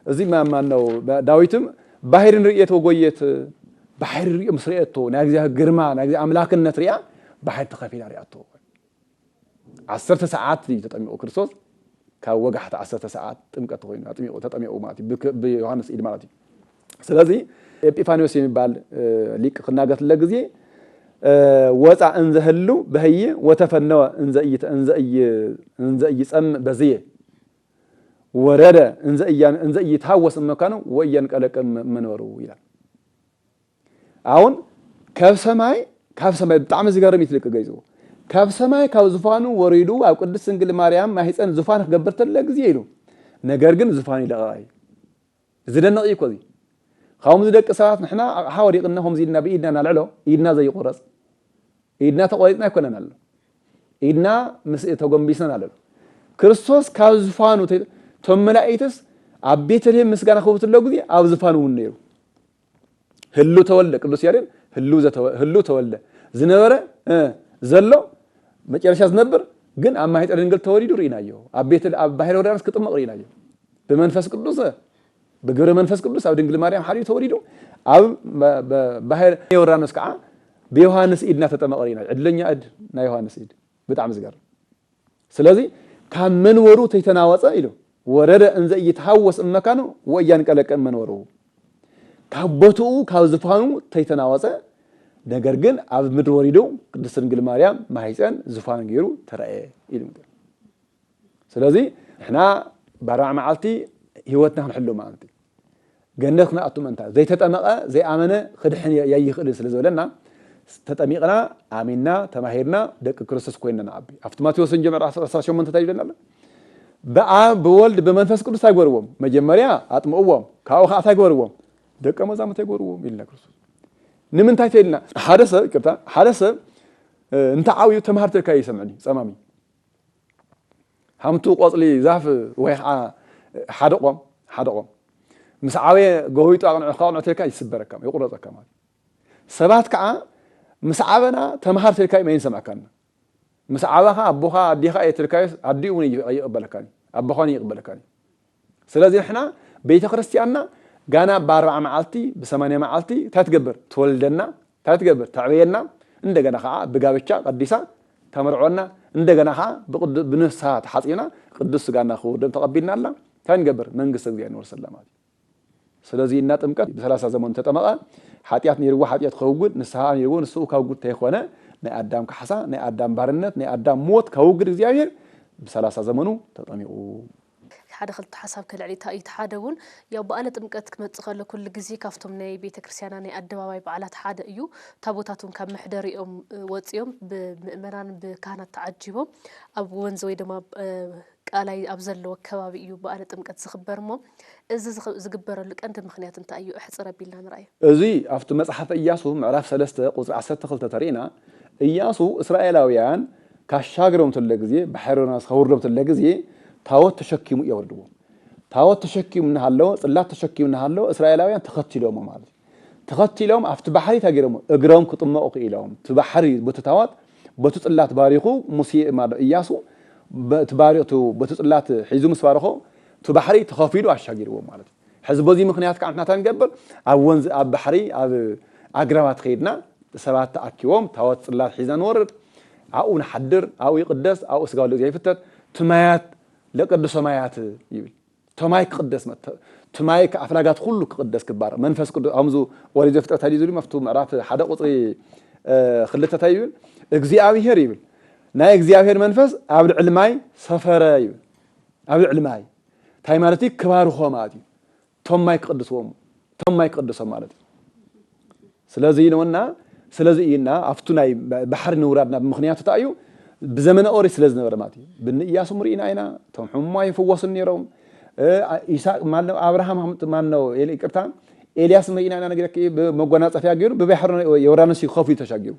እዚ ማ-፣ ማን ነው? ዳዊትም "ባሕርን ርእየት ወጎየት"፣ ባሕሪ ርእዮ ምስ ርእየቶ፣ ናይ እግዚኣብሔር ግርማ፣ ናይ እግዚኣብሔር ኣምላክነት ርእያ፣ ባሕሪ ተኸፊላ ርእያቶ። ዓሰርተ ሰዓት እዩ ተጠሚቑ ክርስቶስ፣ ካብ ወጋሕቲ ዓሰርተ ሰዓት ጥምቀት ኮይኑ ኣጥሚቑ፣ ተጠሚቑ ማለት እዩ፣ ብክ-፣ ብዮሃንስ ኢድ ማለት እዩ። ስለዚ ኤጲፋንዮስ የሚባል፣ እ፣ ሊቅ ክናገር ተለ ግዜ፣ እ፣ "ወፃ እንዘ ህሉ በህየ ወተፈነወ እንዘ እይተ-፣ እንዘ እይ-፣ እንዘ እይጸምእ በዝየ ወረደ እንዘ እያን-፣ እንዘ እይትሃወስ እመካኑ ወእያንቀለቀ መንበሩ" ይላል። ኣሁን ካብ ሰማይ፣ ካብ ሰማይ ብጣዕሚ ዝገርም እዩ ትልቅ ገይጽዎ። ካብ ሰማይ ካብ ዙፋኑ ወሪዱ ኣብ ቅድስት ድንግል ማርያም ማህፀን ዙፋን ክገብር ተለ ግዜ ኢሉ። ነገር ግን ዙፋን ይለቐቕ እዩ። ዝደንቕ እዩ እኮ እዚ። ከምዚ ደቂ ሰባት ንሕና ኣቕሓ ወዲቕና ከምዚ ኢድና ብኢድና እናልዕሎ፣ ኢድና ዘይቁረጽ፣ ኢድና ተቆሪጽና ኣይኮነን ኣሎ። ኢድና ምስ ተጎንቢስና ኣሎ። ክርስቶስ ካብ ዙፋኑ ተ-፣ ቶም መላእክትስ ኣብ ቤተልሔም ምስጋና ክህቡ ተለዉ ግዜ ኣብ ዙፋኑ እውን ነይሩ። ህሉ ተወልደ፣ ቅዱስ ያሬድ ህሉ ዘተወ-፣ ህሉ ተወልደ ዝነበረ፣ እ፣ ዘሎ መጨረሻ ዝነብር ግን ኣብ ማህፀነ ድንግል ተወሊዱ ርኢናዮ። ኣብ ቤተል-፣ ኣብ ባሕረ ዮርዳኖስ ክጥመቕ ርኢናዮ። ብመንፈስ ቅዱስ፣ ብግብረ መንፈስ ቅዱስ ኣብ ድንግል ማርያም ሓዲሩ ተወሊዱ፣ ኣብ በ-፣ በ-፣ ባሕረ ዮርዳኖስ ከዓ ብዮሃንስ ኢድና ተጠመቐ ርኢናዮ። ዕድለኛ እድ ናይ ዮሃንስ ኢድ። ብጣዕሚ ዝገርም። ስለዚ ካብ መንበሩ ተይተናወፀ ኢሉ፣ "ወረደ እንዘ እይትሃወስ እመካኑ ወእያንቀለቀ መንበሩ". ካብ ቦትኡ፣ ካብ ዙፋኑ ተይተናወፀ፣ ነገር ግን ኣብ ምድሪ ወሪዱ ቅድስት ድንግል ማርያም ማህፀን ዙፋን ገይሩ ተራእየ ኢሉ። ስለዚ ንሕና ብኣርባዓ መዓልቲ ህይወትና ክንሕሉ ማለት እዩ። ገነት ክንኣቱ ምእንታ ዘይተጠመቐ ዘይኣመነ ክድሕን የ-፣ ኣይኽእልን ስለ ዝበለና፣ ተጠሚቕና፣ ኣሚንና፣ ተማሂርና፣ ደቂ ክርስቶስ ኮይንና ንዓቢ። ኣብቲ ማቴዎስ ወንጌል ምዕራፍ ዓሰርተ ሸሞንተ እንታይ ይብለና ኣሎ? ብኣብ ብወልድ ብመንፈስ ቅዱስ እንታይ ግበርዎም? መጀመርያ ኣጥምቕዎም፣ ካብኡ ኸዓ እንታይ ግበርዎም? ደቀ መዛሙርተይ ግበርዎም ኢልና ክርስቶስ። ንምንታይ ተይልና? ሓደ ሰብ፣ ይቅርታ፣ ሓደ ሰብ፣ እ፣ እንተ ዓብዩ ተምሃር ተልካ ይሰምዕኒ፣ ጸማሚ። ሃምቱ ቆጽሊ ዛፍ ወይ ኸዓ ሓደ ቆም፣ ሓደ ቆም። ምስ ዓበየ ገዊጡ ኣቕንዑ፣ ከቕንዑ ተልካ ይስበረካ፣ ይቁረጸካ ማለት እዩ። ሰባት ከዓ ምስ ዓበና ተምሃር ተልካ እዩ መን ይሰምዐካና። ምስ ዓበኻ ኣቦኻ ኣዴኻ እየ ተልካዮስ ኣዲኡ እውን እዩ ኣይቕበለካን እዩ። ኣቦኻ እውን ይቕበለካን እዩ። ስለዚ ንሕና ቤተ ክርስቲያንና ጋና ብኣርብዓ መዓልቲ፣ ብሰማንያ መዓልቲ እንታይ ትገብር? ትወልደና። እንታይ ትገብር? ተዕበየና። እንደገና ከዓ ብጋብቻ ቀዲሳ ተመርዖና። እንደገና ከዓ ብቅዱ-፣ ብንስሓ ተሓጺብና ቅዱስ ስጋና ክቡር ደም ተቐቢልና ኣላ። እንታይ ንገብር? መንግስተ እግዚኣብሔር ንወርሰላ ማለት እዩ። ስለዚ እና ጥምቀት ብሰላሳ ዘመኑ ተጠመቐ። ሓጢኣት ነይርዎ፣ ሓጢኣት ከውግድ፣ ንስሓ ነይርዎ፣ ንስኡ ከውግድ ተይኮነ፣ ናይ ኣዳም ካሕሳ፣ ናይ ኣዳም ባርነት፣ ናይ ኣዳም ሞት ከውግድ እግዚኣብሔር ብሰላሳ ዘመኑ ተጠሚቑ። ሓደ ክልተ ሓሳብ ከልዕል ኢታ እዩ። እቲ ሓደ እውን ያው በዓለ ጥምቀት ክመጽእ ከሎ ኩሉ ግዜ ካብቶም ናይ ቤተ ክርስቲያና ናይ ኣደባባይ በዓላት ሓደ እዩ። ታቦታት እውን ካብ መሕደሪኦም፣ እ፣ ወጺኦም ብምእመናን ብካህናት ተዓጂቦም ኣብ ወንዝ ወይ ድማ፣ እ፣ ቃላይ ኣብ ዘለዎ ከባቢ እዩ በዓለ ጥምቀት ዝኽበር እሞ እዚ ዝኽ-፣ ዝግበረሉ ቀንዲ ምኽንያት እንታይ እዩ? እሕጽር ኣቢልና ንርኣዮ። እዚ ኣብቲ መጽሓፈ ኢያሱ ምዕራፍ ሰለስተ ቁጽሪ ዓሰርተ ክልተ ተሪእና፣ ኢያሱ እስራኤላውያን ካሻግሮም ተሎ ግዜ፣ ባሕሪ ዮርዳኖስ ከውርዶም ተሎ ግዜ ታቦት ተሸኪሙ የወርድዎ። ታቦት ተሸኪሙ እናሃለወ፣ ጽላት ተሸኪሙ እናሃለወ እስራኤላውያን ተኸቲሎሞ ማለት እዩ። ተኸቲሎም ኣብቲ ባሕሪ እንታይ ገይሮሞ? እግሮም ክጥመቑ ክኢሎም። እቲ ባሕሪ በቲ ታቦት፣ በቲ ጽላት ባሪኹ ሙሴ ማለት ኢያሱ በቲ ባሪ-፣ እቲ በቲ ጽላት ሒዙ ምስ ባረኾ እቲ ባሕሪ ተኸፊሉ ኣሻጊርዎ ማለት እዩ። ሕዚ በዚ ምኽንያት ከዓ ንሕና እንታይ ንገብር? ኣብ ወንዝ፣ ኣብ ባሕሪ፣ ኣብ ኣግራባት ከይድና ሰባት ተኣኪቦም ታቦት ጽላት ሒዝና ንወርድ። ኣብኡ ንሓድር፣ ኣብኡ ይቕደስ፣ ኣብኡ ስጋ ወልድ እግዚኣብሔር ይፍተት። እቲ ማያት ለቅድሶ ማያት ይብል። እቲ ማይ ክቕደስ መ-፣ እቲ ማይ ከ ኣፍላጋት ኩሉ ክቕደስ ክባር መንፈስ ቅዱስ ኣምዙ ኦሪት ዘፍጥረት እንታይ ድዩ ዝብል? መፍቱ ምዕራፍ ሓደ ቁጽሪ፣ እ፣ ክልተ እንታይ ይብል? እግዚኣብሔር ይብል። ናይ እግዚኣብሔር መንፈስ ኣብ ልዕሊ ማይ ሰፈረ ይብል። ኣብ ልዕሊ ማይ እንታይ ማለት እዩ? ክባርኾ ማለት እዩ። እቶም ማይ ክቕድስዎም፣ እቶም ማይ ክቕድሶም ማለት እዩ። ስለዚ ነውና፣ ስለዚ እዩና ኣብቱ ናይ ባሕሪ ንውራድና ብምኽንያቱ እንታይ እዩ? ብዘመነ ኦሪት ስለ ዝነበረ ማለት እዩ። ብንእያሱ ርኢና ኢና፣ እቶም ሕሙማ ይፍወሱን ነይሮም። እ፣ ኢሳቅ ማነው፣ ኣብርሃም ማነው፣ ኤሊ-፣ ይቅርታ፣ ኤልያስ ርኢና ኢና፣ ነግረክ እዩ፣ ብመጎናጸፊያ ገይሩ ብባሕሪ ዮርዳኖስ እዩ ከፊሉ ተሻጊሩ።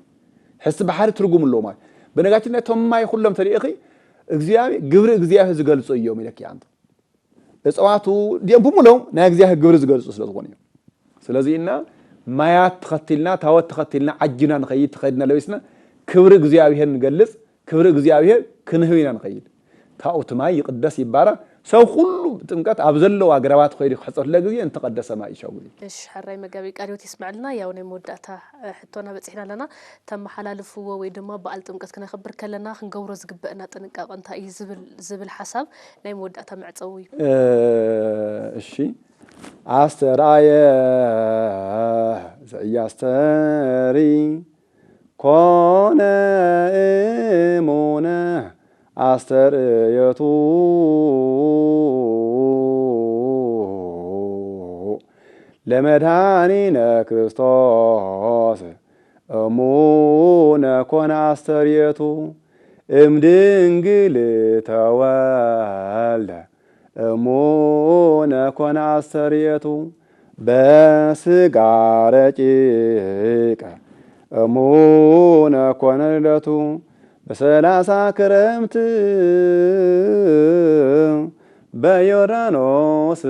ሕዚ ባሕሪ ትርጉም ኣለዎ ማለት። በነጋችን እቶም ማይ ኩሎም ተሪእኺ፣ እግዚኣብሔር፣ ግብሪ እግዚኣብሔር ዝገልጹ እዮም ኢለኪ ኣንተ። እፅዋቱ ዲኦም ብምሎም ናይ እግዚኣብሔር ግብሪ ዝገልጹ ስለ ዝኾኑ እዮም። ስለዚ እና ማያት ተኸቲልና፣ ታወት ተኸቲልና፣ ዓጅና ንኸይድ፣ ተኸድና ለቢስና ክብሪ እግዚኣብሔር ንገልጽ፣ ክብሪ እግዚኣብሔር ክንህብ ኢና ንኸይድ። ካብኡ እቲ ማይ ይቕደስ ይባረኽ። ሰብ ኩሉ ጥምቀት ኣብ ዘለዋ ገረባት ኸይዱ ክሕጸብ ግዜ እንተቐደሰ ማይ ይሻው ግዜ። እሺ፣ ሕራይ መጋቢ ቃለ ሕይወት ይስመዐልና። ያው ናይ መወዳእታ፣ እ፣ ሕቶና በጺሕና ኣለና። ተመሓላልፍዎ ወይ ድማ በዓል ጥምቀት ክነኽብር ከለና ክንገብሮ ዝግበአና ጥንቃቐ እንታይ እዩ ዝብል፣ ዝብል ሓሳብ ናይ መወዳእታ መዕጸዊ እዩ። እ፣ እሺ። ኣስተርኣየ ዘኢያስተሪ ኮነ እሙነ ኣስተርእየቱ ለመድኃኒነ ክርስቶስ እሙነ ኮነ ኣስተርእየቱ እምድንግል ተወልደ እሙነ ኮነ ኣስተርእየቱ በስጋ ረቂቀ እሙነ ኮነ ልደቱ በሰላሳ ክረምት በዮርዳኖስ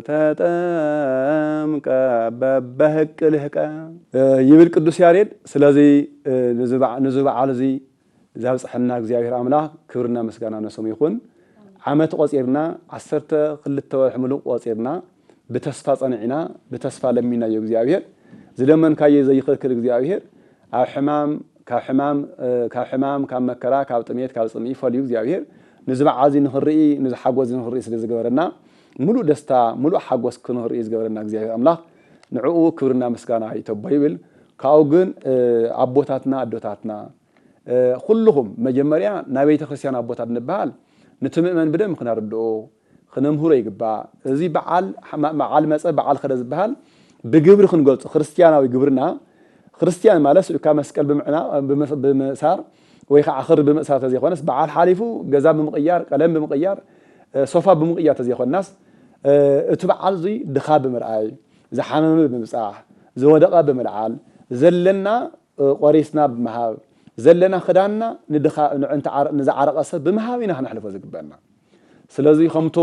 ተጠምቀ በበህቅ ልህቀ ይብል ቅዱስ ያሬድ። ስለዚ ንዚ በዓ-፣ ንዚ በዓል እዚ ዛብጽሐና እግዚኣብሔር ኣምላኽ ክብርና ምስጋና ነሶም ይኹን። ዓመት ቆጺርና፣ ዓሰርተ ክልተ ወርሒ ምሉእ ቆጺርና፣ ብተስፋ ጸኒዕና፣ ብተስፋ ለሚናዮ እግዚኣብሔር። ዝለመንካዮ ዘይኸልክል እግዚኣብሔር፣ ኣብ ሕማም፣ ካብ ሕማም፣ እ፣ ካብ ሕማም፣ ካብ መከራ፣ ካብ ጥሜት፣ ካብ ጽምኢ ፈልዩ እግዚኣብሔር፣ ንዚ በዓል እዚ ንኽርኢ፣ ንዚ ሓጎስ እዚ ንኽርኢ ስለ ዝገበረና፣ ምሉእ ደስታ፣ ምሉእ ሓጎስ ክንኽርኢ ዝገበረና እግዚኣብሔር ኣምላኽ፣ ንዕኡ ክብርና ምስጋና ይተቦ ይብል። ካብኡ ግን፣ እ፣ ኣቦታትና፣ ኣዶታትና፣ እ፣ ኩልኹም መጀመርያ ናይ ቤተ ክርስቲያን ኣቦታት ንበሃል፣ ነቲ ምእመን ብደንቢ ክነርድኦ፣ ክነምህሮ ይግባእ። እዚ በዓል፣ በዓል መጸ፣ በዓል ከደ ዝበሃል ብግብሪ ክንገልጾ፣ ክርስቲያናዊ ግብርና፣ ክርስቲያን ማለት ስኢልካ መስቀል ብምዕና-፣ ብምስ-፣ ብምእሳር ወይ ከዓ ክሪ ብምእሳር ተዘይኮነስ፣ በዓል ሓሊፉ ገዛ ብምቕያር፣ ቀለም ብምቕያር፣ እ፣ ሶፋ ብምቕያር ተዘይኮናስ፣ እ፣ እቲ በዓል እዚ ድኻ ብምርኣይ፣ ዝሓመመ ብምብጻሕ፣ ዝወደቐ ብምልዓል፣ ዘለና እ፣ ቆሪስና ብምሃብ፣ ዘለና ክዳንና ንድኻ-፣ ንዕንተ ዓረ-፣ ንዝዓረቐ ሰብ ብምሃብ ኢና ክነሕልፎ ዝግበአና። ስለዚ ከምቱ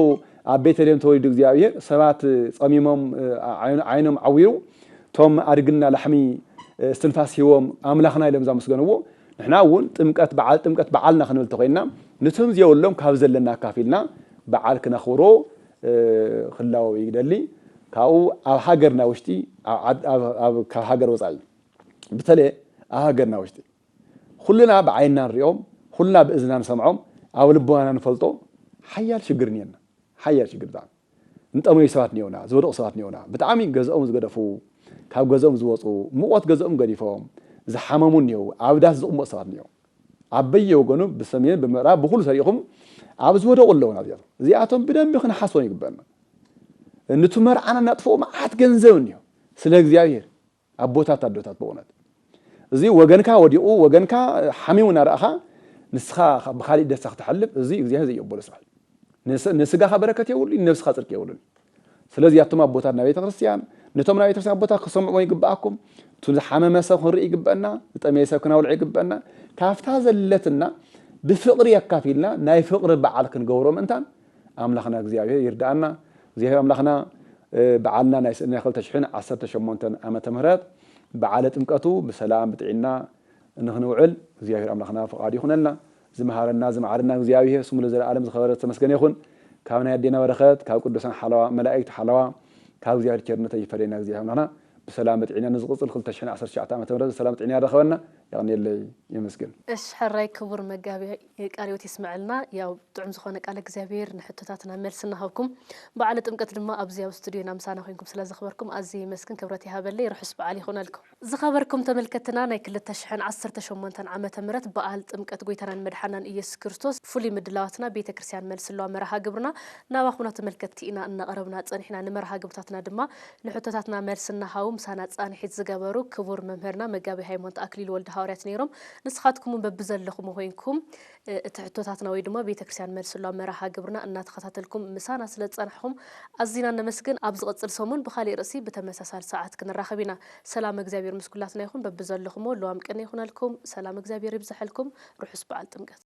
ኣብ ቤተልሔም ተወሊዱ እግዚኣብሔር ሰባት ጸሚሞም፣ እ፣ ዓይኖ-፣ ዓይኖም ዓዊሩ፣ እቶም ኣድግና ላሕሚ፣ እ፣ እስትንፋስ ሂቦም ኣምላኽና ኢሎም ዘመስገንዎ፣ ንሕና እውን ጥምቀት በዓል፣ ጥምቀት በዓልና ክንብል ተኾይንና፣ ነቶም ዘየብሎም ካብ ዘለና ኣካፊልና በዓል ክነኽብሮ፣ እ፣ ክላወ ይደሊ። ካብኡ ኣብ ሃገርና ውሽጢ፣ ኣብ ዓድ-፣ ኣብ፣ ኣብ፣ ካብ ሃገር ወጻኢ፣ በተለይ ኣብ ሃገርና ውሽጢ ኩልና ብዓይንና ንሪኦም፣ ኩልና ብእዝንና ንሰምዖም፣ ኣብ ልቦናና ንፈልጦ ሓያል ሽግር እኒአና። ሓያል ሽግር ብጣዕሚ። እንጠመዩ ሰባት እኒኦና፣ ዝወደቑ ሰባት እኒኦና። ብጣዕሚ ገዝኦም ዝገደፉ፣ ካብ ገዝኦም ዝወፁ፣ ሙቐት ገዝኦም ገዲፎም፣ ዝሓመሙ እኒአው፣ ኣብ ዳስ ዝቕመጡ ሰባት እኒአው። ኣብ በየወገኑ፣ ብሰሜን፣ ብምዕራብ፣ ብኹሉ ሰሪኹም፣ ኣብ ዝወደቑ ኣለዉ ናብዚኣቶም። እዚኣቶም ብደንቢ ክንሓስቦም ይግበአና። ንቱ መርዓና እናጥፍኡ መዓት ገንዘብ እኒሆ። ስለ እግዚኣብሔር ኣቦታት ኣዶታት፣ በእውነት እዚ ወገንካ ወዲቑ፣ ወገንካ ሓሚሙ እናረኣኻ፣ ንስኻ ብኻሊእ ደስታ ክተሕልፍ፣ እዚ እግዚኣብሔር ዘይቕበሎ ስራሕ እዩ። ንስ-፣ ንስጋኻ በረከት የብሉ፣ ንነብስኻ ጽድቂ የብሉን። ስለዚ ኣቶም ኣቦታት ናይ ቤተ ክርስቲያን፣ ነቶም ናይ ቤተ ክርስቲያን ኣቦታት ክሰምዕዎ ይግብኣኩም። እቱ ዝሓመመ ሰብ ክንርኢ ይግበአና፣ ዝጠመየ ሰብ ክናውልዕ ይግበአና። ካብታ ዘለትና ብፍቕሪ የካፊልና ናይ ፍቕሪ በዓል ክንገብሮ ምእንታን ኣምላኽና እግዚኣብሔር ይርድኣና። እግዚኣብሔር ኣምላኽና፣ እ፣ በዓልና ናይ ስ-፣ ናይ ክልተ ሽሕን ዓሰርተ ሸሞንተን ዓመተ ምህረት በዓለ ጥምቀቱ ብሰላም ብጥዕና ንኽንውዕል እግዚኣብሔር ኣምላኽና ፍቓዱ ይኹነልና። ዝመሃረና ዝመዓረና እግዚኣብሔር ስሙ ለዘለዓለም ዝኸበረ ዝተመስገነ ይኹን። ካብ ናይ ኣዴና በረኸት፣ ካብ ቅዱሳን ሓለዋ፣ መላእክት ሓለዋ፣ ካብ እግዚኣብሔር ቸርነት ይፈለየና። እግዚኣብሔር ኣምላኽና ብሰላም ብጥዕና ንዝቕጽል ክልተ ሽሕን ዓሰርተ ትሽዓተ ዓመተ ምህረት ብሰላም ጥዕና ያረኸበና። የቐንየለይ፣ የመስግን። እሺ፣ ሕራይ ክቡር መጋቢ ቃለ ሕይወት ይስመዐልና። ያው ጥዑም ዝኾነ ቃለ እግዚኣብሔር ንሕቶታትና መልሲ እናሃብኩም፣ በዓለ ጥምቀት ድማ ኣብዚ ኣብ ስቱዲዮና ምሳና ኮይንኩም ስለ ዘኽበርኩም ኣዝየ የመስግን። ክብረት ይሃበለይ። ርሑስ በዓል ይኹነልኩም። ዝኸበርኩም ተመልከትና፣ ናይ ክልተ ሽሕን ዓሰርተ ሸሞንተን ዓመተ ምህረት በዓል ጥምቀት ጎይታናን መድሓናን ኢየሱስ ክርስቶስ ፍሉይ ምድላዋትና ቤተ ክርስቲያን መልስለዋ መርሃ ግብርና ናባኹምና ተመልከትቲ ኢና እናቐረብና ጸኒሕና። ንመርሃ ግብርታትና ድማ ንሕቶታትና መልሲ እናሃቡ ምሳና ጻንሒት ዝገበሩ ክቡር መምህርና መጋቢ ሃይማኖት ኣክሊሉ ወልደ ሃዋርያት ነይሮም። ንስኻትኩም እውን በብዘለኹም ኮይንኩም፣ እ፣ እቲ ሕቶታትና ወይ ድማ ቤተ ክርስቲያን መልስለዋ መርሃ ግብርና እናተኸታተልኩም ምሳና ስለ ዝጸናሕኹም ኣዚና ነመስግን። ኣብ ዝቕጽል ሰሙን ብኻሊእ ርእሲ ብተመሳሳሊ ሰዓት ክንራኸብ ኢና። ሰላም እግዚኣብሔር ምስ ኩላትና ይኹን። በብዘለኹሞ ለዋም ቅነ ይኹነልኩም። ሰላም እግዚኣብሔር ይብዝሐልኩም። ርሑስ በዓል ጥምቀት።